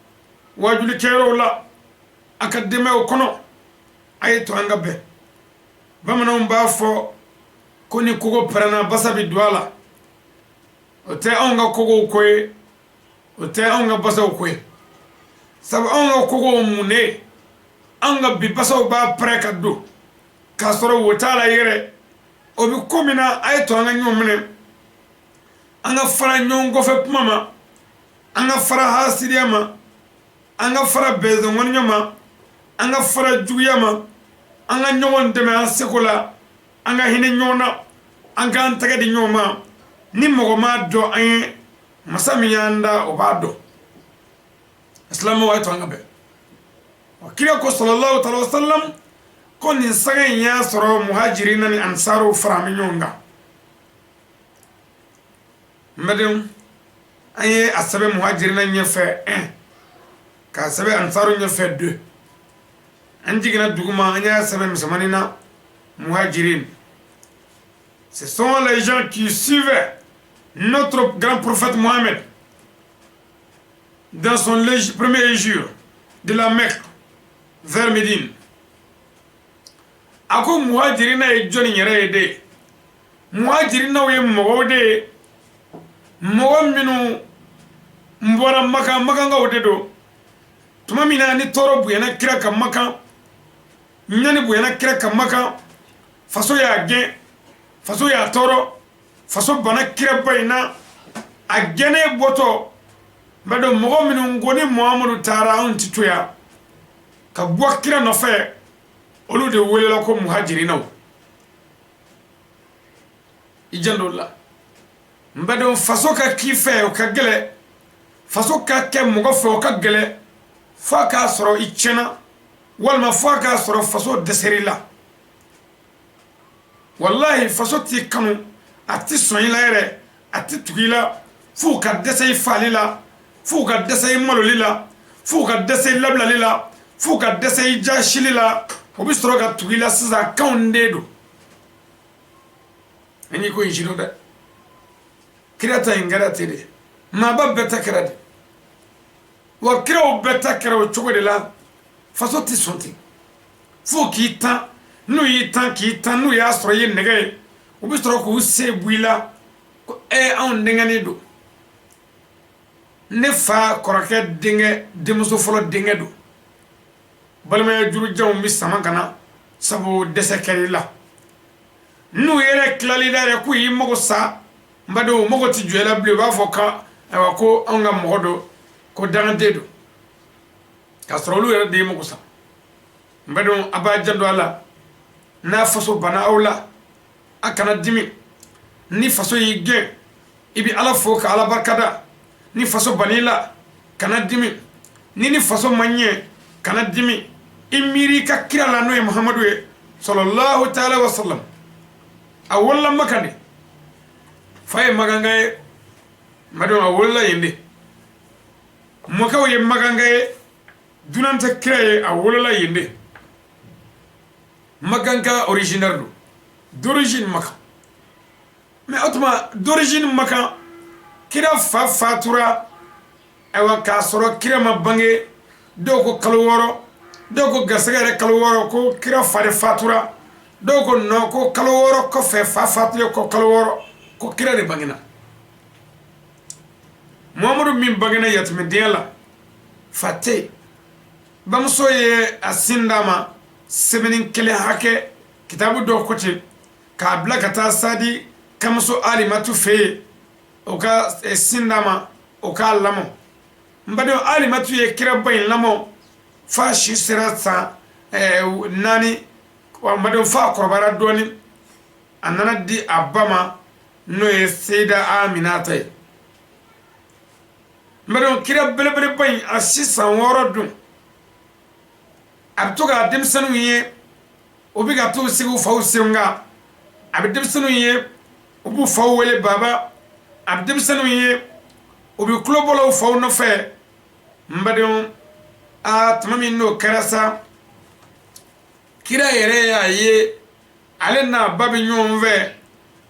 wajulikɛyɔrɔw la, a ka denbayaw kɔnɔ, a ye to an ka bɛn. Bamananw b'a fɔ ko ni kogo pɛrɛnna, basa bɛ don a la. O tɛ anw ka kogow ko ye, o tɛ anw ka basaw ko ye, sabu anw ka kogow mun de, anw ka bi basaw b'a pɛrɛ ka don k'a sɔrɔ wo t'a la yɛrɛ. O bɛ ko min na, a ye to an ka ɲɔgɔn minɛ, an ka fara ɲɔgɔn kɔfɛ kuma ma, an ka fara hasidiya ma, an ka fara bɛnzɔnŋɔniya ma, an ka fara juguya ma. An ka ɲɔgɔn dɛmɛ an seko la, an ka hinɛ ɲɔgɔn na, an k'an tɛgɛ di ɲɔgɔn ma. Ni mɔgɔ m'a dɔn an ye, masa min y'an da, o b'a dɔn. Silamɛw, a ye to an ka bɛn. Kira ko sallallahu alaihi wa sallam ko nin sanga in y'a sɔrɔ muhajirina ni ansarow fara bɛ ɲɔgɔn kan. N badenw, an ye a sɛbɛn muhajirina ɲɛfɛ 1, k'a sɛbɛn ansaru ɲɛfɛ 2. An jiginna duguma, an y'a sɛbɛn misɛnmanin na: muhajirin, ce sont les gens qui suivaient notre grand prophète Mohammed dans son premier hégire de la Mecque vers Médine. A ko muhajirina ye jɔnni yɛrɛ ye de? Muhajirinaw ye mɔgɔw de ye, mɔgɔ minnu bɔra Makan, makankaw de don. Tuma min na ni tɔɔrɔ bonyana kira kan Makan, ɲani bonyana kira kan Makan, faso y'a gɛn, faso y'a tɔɔrɔ, faso banna kiraba in na, a gɛnnen bɔtɔ, n b'a dɔn mɔgɔ minnu ko ni Muhamadu taara anw ti to yan, ka bɔ kira nɔfɛ, olu de welela ko muhajirinaw. I janto la, n badenw, faso ka k'i fɛ, o ka gɛlɛ. Faso ka kɛ mɔgɔ fɛ, o ka gɛlɛ, f'a k'a sɔrɔ i tiɲɛna, walima f'a k'a sɔrɔ faso dɛsɛr'i la. Walahi, faso t'i kanu, a ti sɔn i la yɛrɛ, a ti tugu i la, f'u ka dɛsɛ i faali la, f'u ka dɛsɛ i maloli la, f'u ka dɛsɛ i labilali la, f'u ka dɛsɛ i jasili la, o bɛ sɔrɔ ka tugu i la sisan k'anw den don. An y'i ko in sidɔn dɛ. Kira ta in kɛra ten de, maaba bɛɛ ta kɛra de wa, kiraw bɛɛ ta kɛra o cogo de la. Faso tɛ sɔn ten fo k'i tan. N'u y'i tan k'i tan, n'u y'a sɔrɔ i ye nɛgɛ ye, u bɛ sɔrɔ k'u se bɔ i la ko anw denkɛnin don, ne fa kɔrɔkɛ denkɛ denmuso fɔlɔ denkɛ don. Balimaya jurujanw bɛ sama ka na, sabu dɛsɛ kɛra i la. N'u yɛrɛ tilal'i la yɛrɛ k'u y'i mago sa, n badenw, u mago tɛ jɔ i la bilen. U b'a fɔ ka ayiwa ko anw ka mɔgɔ don, ko dangaden don, k'a sɔrɔ olu yɛrɛ de y'i mago sa. N badenw, a b'a janto a la. N'a faso banna aw la, a kana dimi. Ni faso y'i gɛn, i bɛ Ala fo ka Ala barikada. Ni faso ban'i la, kana dimi. Ni faso ma ɲɛ, kana dimi. I miiri i ka kira la, n'o ye Muhamadu ye, sallallahu taala wa sallam. A wolola Makan de, fa ye makanka ye. N badenw, a wolola yen de. Mɔkɛw ye makanka ye, dunan tɛ kira ye, a wolola yen de. Makanka originaire don, d'origine Makan. Mais o tuma, d'origine Makan, kira fa fatura, ayiwa, k'a sɔrɔ kira ma bange. Dɔw ko kalo 6, dɔw ko garisɛgɛ yɛrɛ kalo 6 ko kira fa de fatura. Dɔw ko non, ko kalo 6 kɔfɛ, fa fatulen kɔ kalo 6, ko kira de bangena. Muhamadu min bangena yatimɛdenya la, fa tɛ yen, bamuso ye a sin d'a ma semaine kelen hakɛ, kitabu dɔw ko ten, k'a bila ka taa Sadi kamuso Alimatu fɛ yen, o ka sin d'a ma, o k'a lamɔ. N badenw, Alimatu ye kiraba in lamɔ f'a si sera san 4. N badenw, f'a kɔrɔbayara dɔɔnin, a nana di a ba ma, n'o ye Seyida Aminata ye. N badenw, kira belebeleba in, a si san 6 dun, a bɛ to ka denmisɛnninw ye, u bɛ ka t'u sigi u faw sen kan. A bɛ denmisɛnninw ye, u b'u faw wele baba. A bɛ denmisɛnninw ye, u bɛ tulobɔ la u faw nɔfɛ. N badenw, aa, tuma min n'o kɛra sa, kira yɛrɛ y'a ye, ale n'a ba bɛ ɲɔgɔn fɛ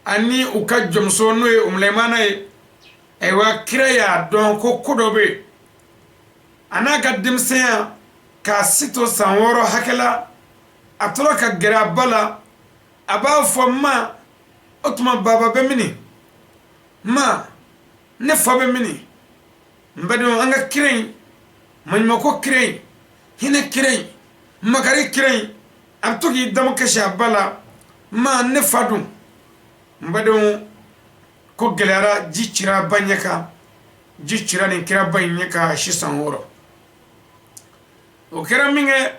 ani u ka jɔnmuso, n'o ye Umulayimana ye. Ayiwa, kira y'a dɔn ko ko dɔ bɛ yen. A n'a ka denmisɛnya, k'a si to san 6 hakɛ la, a tora ka gɛrɛ a ba la, a b'a fɔ: ma, o tuma baba bɛ mini? Ma, ne fa bɛ mini? N badenw, an ka kira in, maɲumako kira in, hinɛ kira in, makari kira in, a bɛ to k'i dama kasi a ba la: ma, ne fa dun? N badenw, ko gɛlɛyara, ji cira ba ɲɛ kan, ji cira nin kiraba in ɲɛ kan, si san 6. O kɛra min kɛ,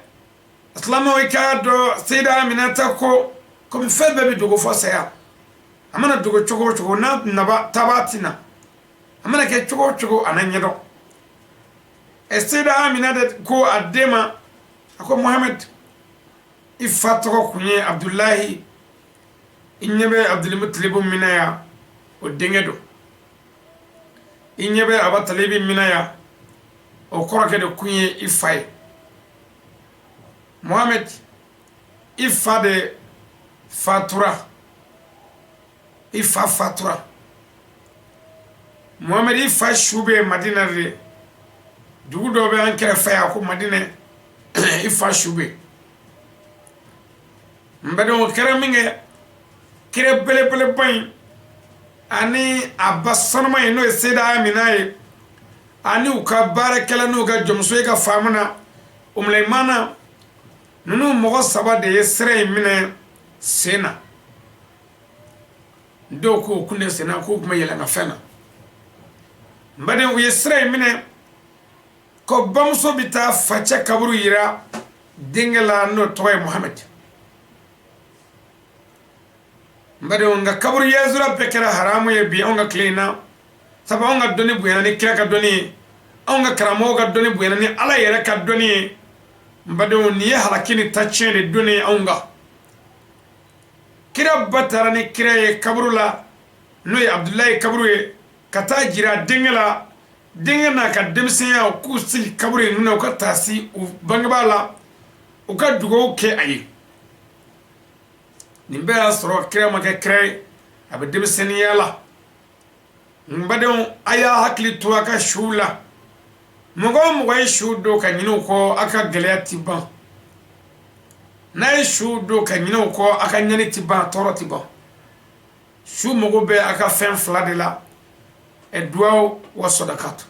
silamɛw, i k'a dɔn, Seyida Aminata ko komi fɛn bɛɛ bɛ dogo fɔ saya, a mana dogo cogo o cogo, n'a naba taba ti na, a mana kɛ cogo o cogo, a na ɲɛdɔn. Ɛ, Seyida Aminata ko a den ma, a ko: Mohamed, i fa tɔgɔ kun ye Abdulahi. I ɲɛ bɛ Abdulmutalibu min na yan, o denkɛ don. I ɲɛ bɛ Abatalibi min na yan, o kɔrɔkɛ de kun ye i fa ye. Mohamed, i fa de fatura, i fa fatura. Mohamed, i fa su bɛ Madina de, dugu dɔ bɛ an kɛrɛfɛ yan ko Madina, i fa su bɛ. N badenw, o kɛra min kɛ, kira belebeleba in ani a ba sanuma in, n'o ye Seyida Amina ye, ani u ka baarakɛla n'u ka jɔnmuso ye ka faamu na Umulayimana, ninnu mɔgɔ saba de ye sira in minɛ sen na. Dɔw ko kun de sen na, k'u tun bɛ yɛlɛn ka fɛn na. N badenw, u ye sira in minɛ ko bamuso bɛ taa facɛ kaburu yira denkɛ la, n'o tɔgɔ ye Muhamɛdi. N badenw, nka kaburu yazura bɛɛ kɛra haramu ye bi anw ka tile in na, sabu anw ka dɔnni bonyana ni kira ka dɔnni ye, anw ka karamɔgɔw ka dɔnni bonyana ni Ala yɛrɛ ka dɔnni ye. N badenw, nin ye halaki ni tacɛn de donnen ye anw kan. Kira ba taara ni kira ye kaburu la, n'o ye Abudulayi kaburu ye, ka taa jira denkɛ la. Denkɛ n'a ka denmisɛnya, k'u sigi kaburu in na, u ka taasi u bangebaa la, u ka dugawu kɛ a ye. Nin bɛɛ y'a sɔrɔ kira ma kɛ kira ye, a bɛ denmisɛnninya la. N badenw, a y'a hakili to a ka suw la. Mɔgɔ o mɔgɔ ye su don ka ɲinɛ u kɔ, a ka gɛlɛya ti ban. N'a ye su don ka ɲinɛ u kɔ, a ka ɲani ti ban, tɔɔrɔ ti ban. Su mago bɛ a ka fɛn fila de la: duwawu wa sadakatu.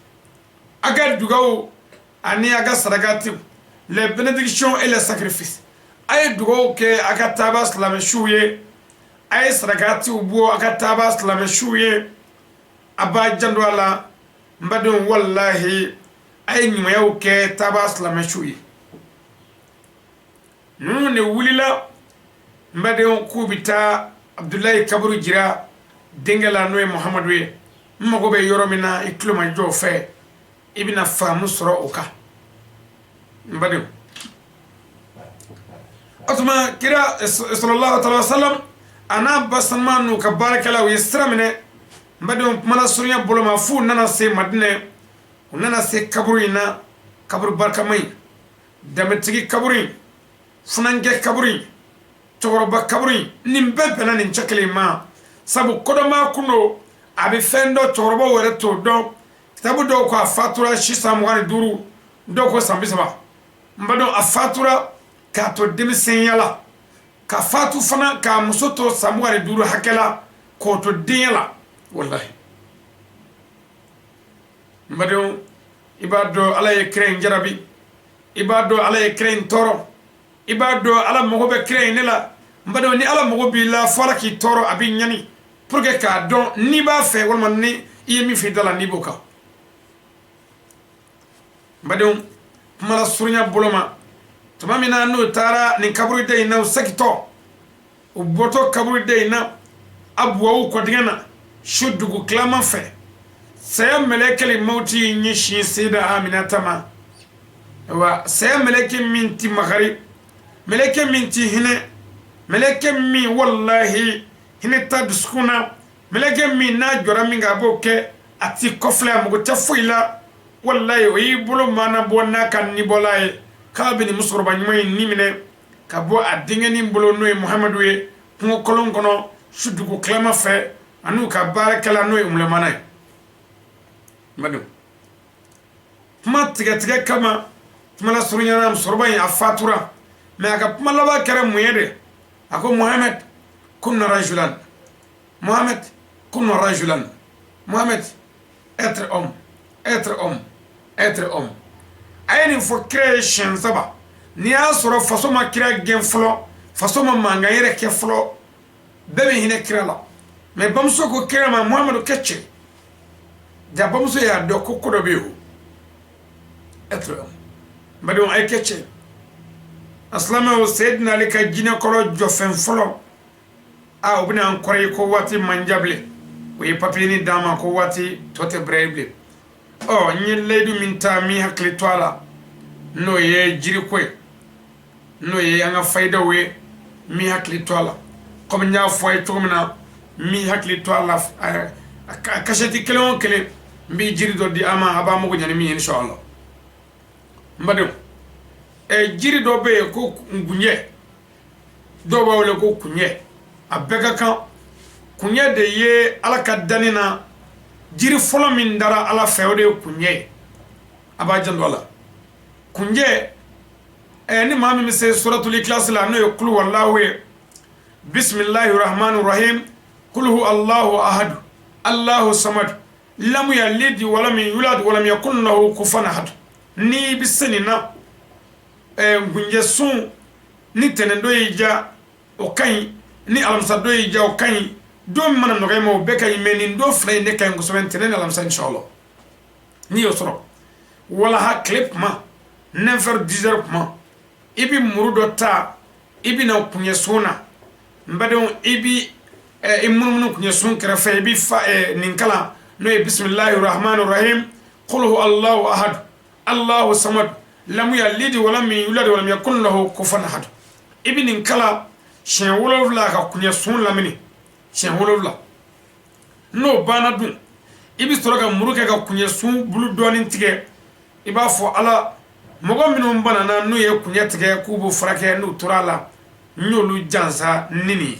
A ka dugawu ani a ka sarakati, les bénédictions et les sacrifices. A ye dugawu kɛ a ka taaba silamɛ suw ye, a ye sarakatiw bɔ a ka taaba silamɛ suw ye. A b'a janto a la, n badenw, walahi, a ye ɲumanyaw kɛ taaba silamɛ suw ye. Ninnu de wulila, n badenw, k'u bɛ taa Abudulayi kaburu jira denkɛ la, n'o ye Muhamadu ye. N mago bɛ yɔrɔ min na, i tulo ma jɔ o fɛ, i bɛna faamu sɔrɔ o kan, n badenw. O tuma kira sallallahu alaihi wa sallam a n'a ba sanuma n'u ka baarakɛlaw ye sira minɛ, n badenw, kumana surunya bolo ma, f'u nana se Madinɛ. U nana se kaburu in na, kaburu barikama in, danbetigi kaburu in, funankɛ kaburu in, cɛkɔrɔba kaburu in. Nin bɛɛ bɛnna nin cɛ kelen ma, sabu kodɔnbaa kun don, a bɛ fɛn dɔn, cɛkɔrɔbaw yɛrɛ t'o dɔn. Kitabu dɔw ko a fatura si san 25, dɔw ko san 30. N b'a dɔn a fatura k'a to denmisɛnya la, ka fatu fana k'a muso to san 25 hakɛ la, k'o to denya la. Walahi, n badenw, i b'a dɔn Ala ye kira in jarabi, i b'a dɔn Ala ye kira in tɔɔrɔ, i b'a dɔn Ala mago bɛ kira in ne la. N badenw, ni Ala mago b'i la, fo Ala k'i tɔɔrɔ, a b'i ɲani pour que k'a dɔn n'i b'a fɛ, walima ni i ye min fɔ i da la, n'i b'o kan. N badenw, kuma la surunya bolo ma, tuma min na n'u taara nin kaburuda in na, u segintɔ, u bɔtɔ kaburuda in na Abuwawu kɔdingɛ na, su dugu tilama fɛ, saya mɛlɛkɛli mawuti y'i ɲɛsin Seyida Aminata ma. Wa saya mɛlɛkɛ min ti makari, mɛlɛkɛ min ti hinɛ, mɛlɛkɛ min walahi hinɛ t'a dusukun na, mɛlɛkɛ min n'a jɔra min kan a b'o kɛ, a ti kɔfilɛ, a mago tɛ foyi la, walahi, o y'i bolo mana bɔ n'a ka nibɔla ye k'a bɛ nin musokɔrɔba ɲuman in ni minɛ ka bɔ a denkɛnin bolo, n'o ye Muhamadu ye, kungo kolon kɔnɔ su dugu tilama fɛ, an'u ka baarakɛla, n'o ye Umulamana ye. N kuma tigɛtigɛ kama, kuma la surunyana, musokɔrɔba in a fatura, mais a ka kuma laban kɛra mun ye de? A ko: "Muhamɛd, kun rajulan. Muhamɛd, kun rajulan. Muhamɛd, être homme, être homme, être homme." A ye nin fɔ kira ye siɲɛ saba. N'i y'a sɔrɔ faso ma kira gɛn fɔlɔ, faso ma mankan yɛrɛ kɛ fɔlɔ, bɛɛ bɛ hinɛ kira la. Mais bamuso ko kira ma: "Muhamadu, kɛ cɛ." Ja bamuso y'a dɔn ko ko dɔ bɛ yen. O être homme, n badenw, a ye kɛ cɛ. A silamɛw, Seyidina Ali ka jinɛkɔrɔ jɔfɛn fɔlɔ, a o bɛna an kɔrɔ ye ko waati man jan bilen. O ye papiye d'an ma ko waati tɔ tɛ bɛrɛ ye bilen. Ɔ n ye layidu min ta, min hakili to a la, n'o ye jiriko ye, n'o ye an ka fayidaw ye, min hakili to a la, komi n y'a fɔ a ye cogo min na, min hakili to a la, a kasɛti kelen o kelen, n bɛ jiri dɔ di a ma, a b'a mago ɲa ni min ye, inshallah. N badenw, jiri dɔ bɛ yen ko ngunjɛ, dɔw b'a wele ko kunɲɛ, a bɛɛ ka kan. Kunɲɛ de ye Ala ka danni na jiri fɔlɔ min dara Ala fɛ, o de ye kunɲɛ ye. A b'a janto a la, kunjɛ, ni maa min bɛ se suratul ikhlas la, n'o ye kulu walahu ye. Bisimilahi rahmani rahim, kuluhu Allahu ahadu Allahu samadu lamu yalidi walami yulad walam yakun lahu kufuwan ahad. N'i bɛ se nin na, ngunjɛ sun, ni tɛnɛndon y'i diya, o ka ɲi, ni alamisadon y'i diya, o ka ɲi, don min mana nɔgɔya i ma, o bɛɛ ka ɲi. Mais nin don fila in de ka ɲi kosɛbɛ, ntɛnɛn ni alamisa, inshallah. N'i y'o sɔrɔ, walaha tile kuma, 9 heures, 10 heures kuma, i bɛ muru dɔ ta, i bɛ na kunɲɛsun na. N badenw, i bɛ i munumunu kunɲɛsun kɛrɛfɛ, i bɛ fa nin kalan, n'o ye bisimilahi rahmani rahim, qul huwa Allahu ahad Allahu samad lam yalid walam yulad walam yakun lahu kufuwan ahad. I bɛ nin kalan siɲɛ 7 ka kunɲɛsun lamini siɲɛ 7. N'o banna dun, i bɛ sɔrɔ ka muru kɛ ka kunɲɛsun bulu dɔɔnin tigɛ. I b'a fɔ: Ala, mɔgɔ minnu banana, n'u ye kunɲɛ tigɛ k'u b'u furakɛ, n'u tora a la, n y'olu jansa ni nin ye.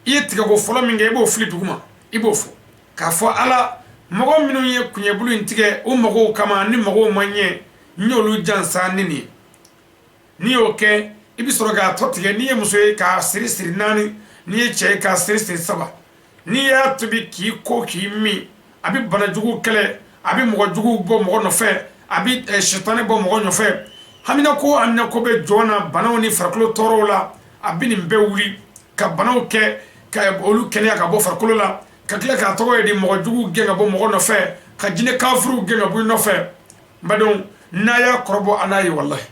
I ye tigɛko fɔlɔ min kɛ, i b'o fili duguma. I b'o fɔ k'a fɔ: Ala, mɔgɔ minnu ye kunɲɛbulu in tigɛ u magow kama, ni magow ma ɲɛ, n y'olu jansa ni nin ye. N'i y'o kɛ, i bɛ sɔrɔ k'a tɔ tigɛ. N'i ye muso ye, k'a siri siri naani, n'i ye cɛ ye, k'a siri siri saba. N'i y'a tobi k'i ko k'i min, a bɛ bana jugu kɛlɛ, a bɛ mɔgɔ jugu bɔ mɔgɔ nɔfɛ, a bɛ sitanɛ bɔ mɔgɔ nɔfɛ. Haminako haminako bɛ jɔn na, banaw ni farikolo tɔɔrɔw la, a bɛ nin bɛɛ wuli ka banaw kɛ ka olu kɛnɛya ka bɔ farikolo la, ka tila k'a tɔgɔ ye di, mɔgɔ jugu gɛn ka bɔ mɔgɔ nɔfɛ, ka jinɛ kafiruw gɛn ka bɔ i nɔfɛ. N badenw, n'a y'a kɔrɔbɔ, a n'a ye, walahi,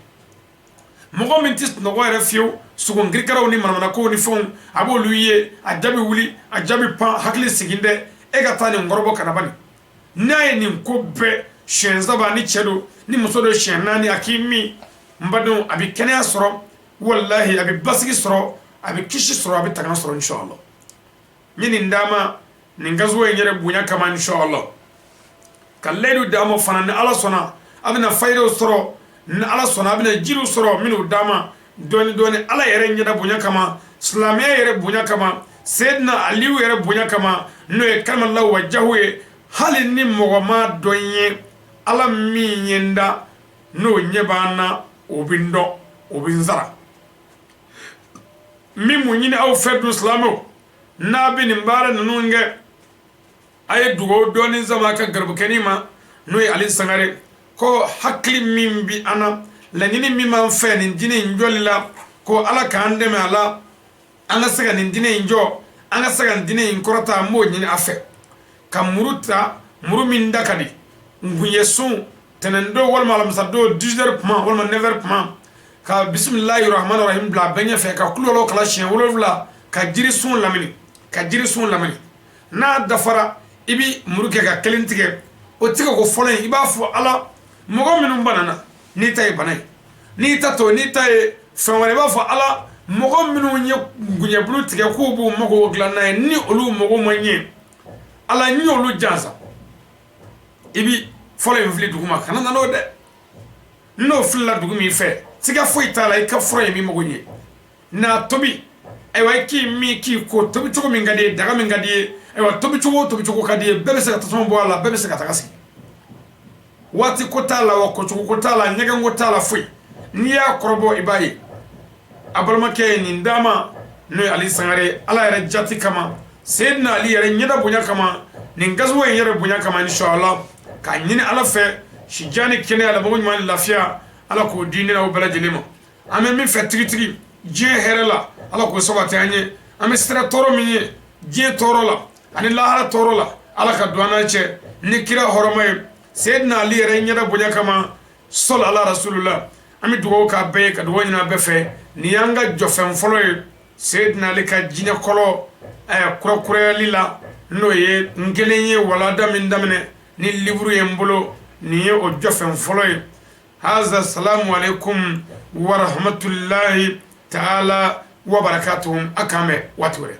mɔgɔ min tɛ sunɔgɔ yɛrɛ fiyewu, sogo kirikaraw ni manamanakow ni fɛnw, a b'olu ye, a ja bɛ wuli, a ja bɛ pan, hakili sigin dɛ. E ka taa nin kɔrɔbɔ ka na bani. N'a ye nin ko bɛɛ siɲɛ saba, ni cɛ don, ni muso don, siɲɛ naani, a k'i min, n badenw, a bɛ kɛnɛya sɔrɔ, walahi, a bɛ basigi sɔrɔ, a bɛ kisi sɔrɔ, a bɛ tanga sɔrɔ, inshallah. N ye nin d'a ma nin gazuwa in yɛrɛ bonya kama, inshallah. Ka layidu d'a ma fana, ni Ala sɔnna, a bɛna fayidaw sɔrɔ, ni Ala sɔnna, a bɛna jiriw sɔrɔ minnu d'a ma dɔɔni dɔɔni, Ala yɛrɛ ɲɛda bonya kama, silamɛya yɛrɛ bonya kama, Seyidina Aliyu yɛrɛ bonya kama, n'o ye karamala wajahu ye. Hali ni mɔgɔ ma dɔn ye, Ala min ye n da, n'o ɲɛ b'an na, o bɛ n dɔn, o bɛ n sara. Min mun ɲini aw fɛ dun, silamɛw, n'a bɛ nin baara ninnu kɛ, a ye dugawu dɔɔni sama a ka garibukɛnin ma, n'o ye Ali Sangare, ko hakili min bi an na, laɲini min b'an fɛ nin diinɛ in jɔli la, ko Ala k'an dɛmɛ a la, an ka se ka nin diinɛ in jɔ, an ka se ka nin diinɛ in kɔrɔta. An b'o ɲini a fɛ ka muru ta, muru min da ka di, ngunjɛ sun, tɛnɛndon walima alamisadon, 10 heures kuma walima 9 heures kuma, ka bisimilahi rahmani rahim bila a bɛɛ ɲɛfɛ, ka kulɔlɔ kala siɲɛ 7, ka jirisun lamini, ka jirisun lamini. N'a dafara, i bi muru kɛ ka kelen tigɛ. O tigɛ ko fɔlɔ in, i b'a fɔ: Ala, mɔgɔ minnu banana, n'i ta ye bana ye, n'i ta to, n'i ta ye fɛn wɛrɛ, i b'a fɔ: Ala, mɔgɔ minnu ye gunjɛbulu tigɛ k'u b'u mago dilan n'a ye, ni olu mago ma ɲɛ, Ala, n y'olu jansa. I bi fɔlɔ in fili duguma, kana na n'o dɛ. N'o filila dugu min fɛ, siga foyi t'a la, i ka fura ye min mago ɲɛ. N'a tobi, ayiwa, i k'i min k'i ko, tobi cogo min ka di ye, daga min ka di ye, ayiwa, tobi cogo o tobi cogo ka di ye, bɛɛ bɛ se ka tasuma bɔ a la, bɛɛ bɛ se ka taga sigi. Waati ko t'a la wa, kocogo ko t'a la, ɲɛgɛn ko t'a la, foyi. N'i y'a kɔrɔbɔ, i b'a ye. A balimakɛ ye nin d'a ma, n'o ye Ali Sangare, Ala yɛrɛ jati kama, Seyidina Ali yɛrɛ ɲɛda bonya kama, nin gazuwa in yɛrɛ bonya kama, inshallah. K'a ɲini Ala fɛ, sijan ni kɛnɛya, labanko ɲuman ni lafiya, Ala k'o di ne n'aw bɛɛ lajɛlen ma. An bɛ min fɛ tigitigi diɲɛ hɛrɛ la, Ala k'o sabati an ye. An bɛ sira tɔɔrɔ min ye diɲɛ tɔɔrɔ la ani lahara tɔɔrɔ la, Ala ka don an n'a cɛ ni kira hɔrɔma ye, Seyidina Ali yɛrɛ ɲɛda bonya kama, sɔli ala rasulula. An bɛ dugawu k'a bɛɛ ye, ka dugawu ɲini a bɛɛ fɛ. Nin y'an ka jɔfɛn fɔlɔ ye Seyidina Ali ka jinɛ kɔlɔ kurakurayali la, n'o ye n kelen ye walada min daminɛ ni livre ye n bolo. Nin ye o jɔfɛn fɔlɔ ye. Haza, salamu alaikum wa rahmatullahi taala wa barakatuhu. A k'an bɛn waati wɛrɛ.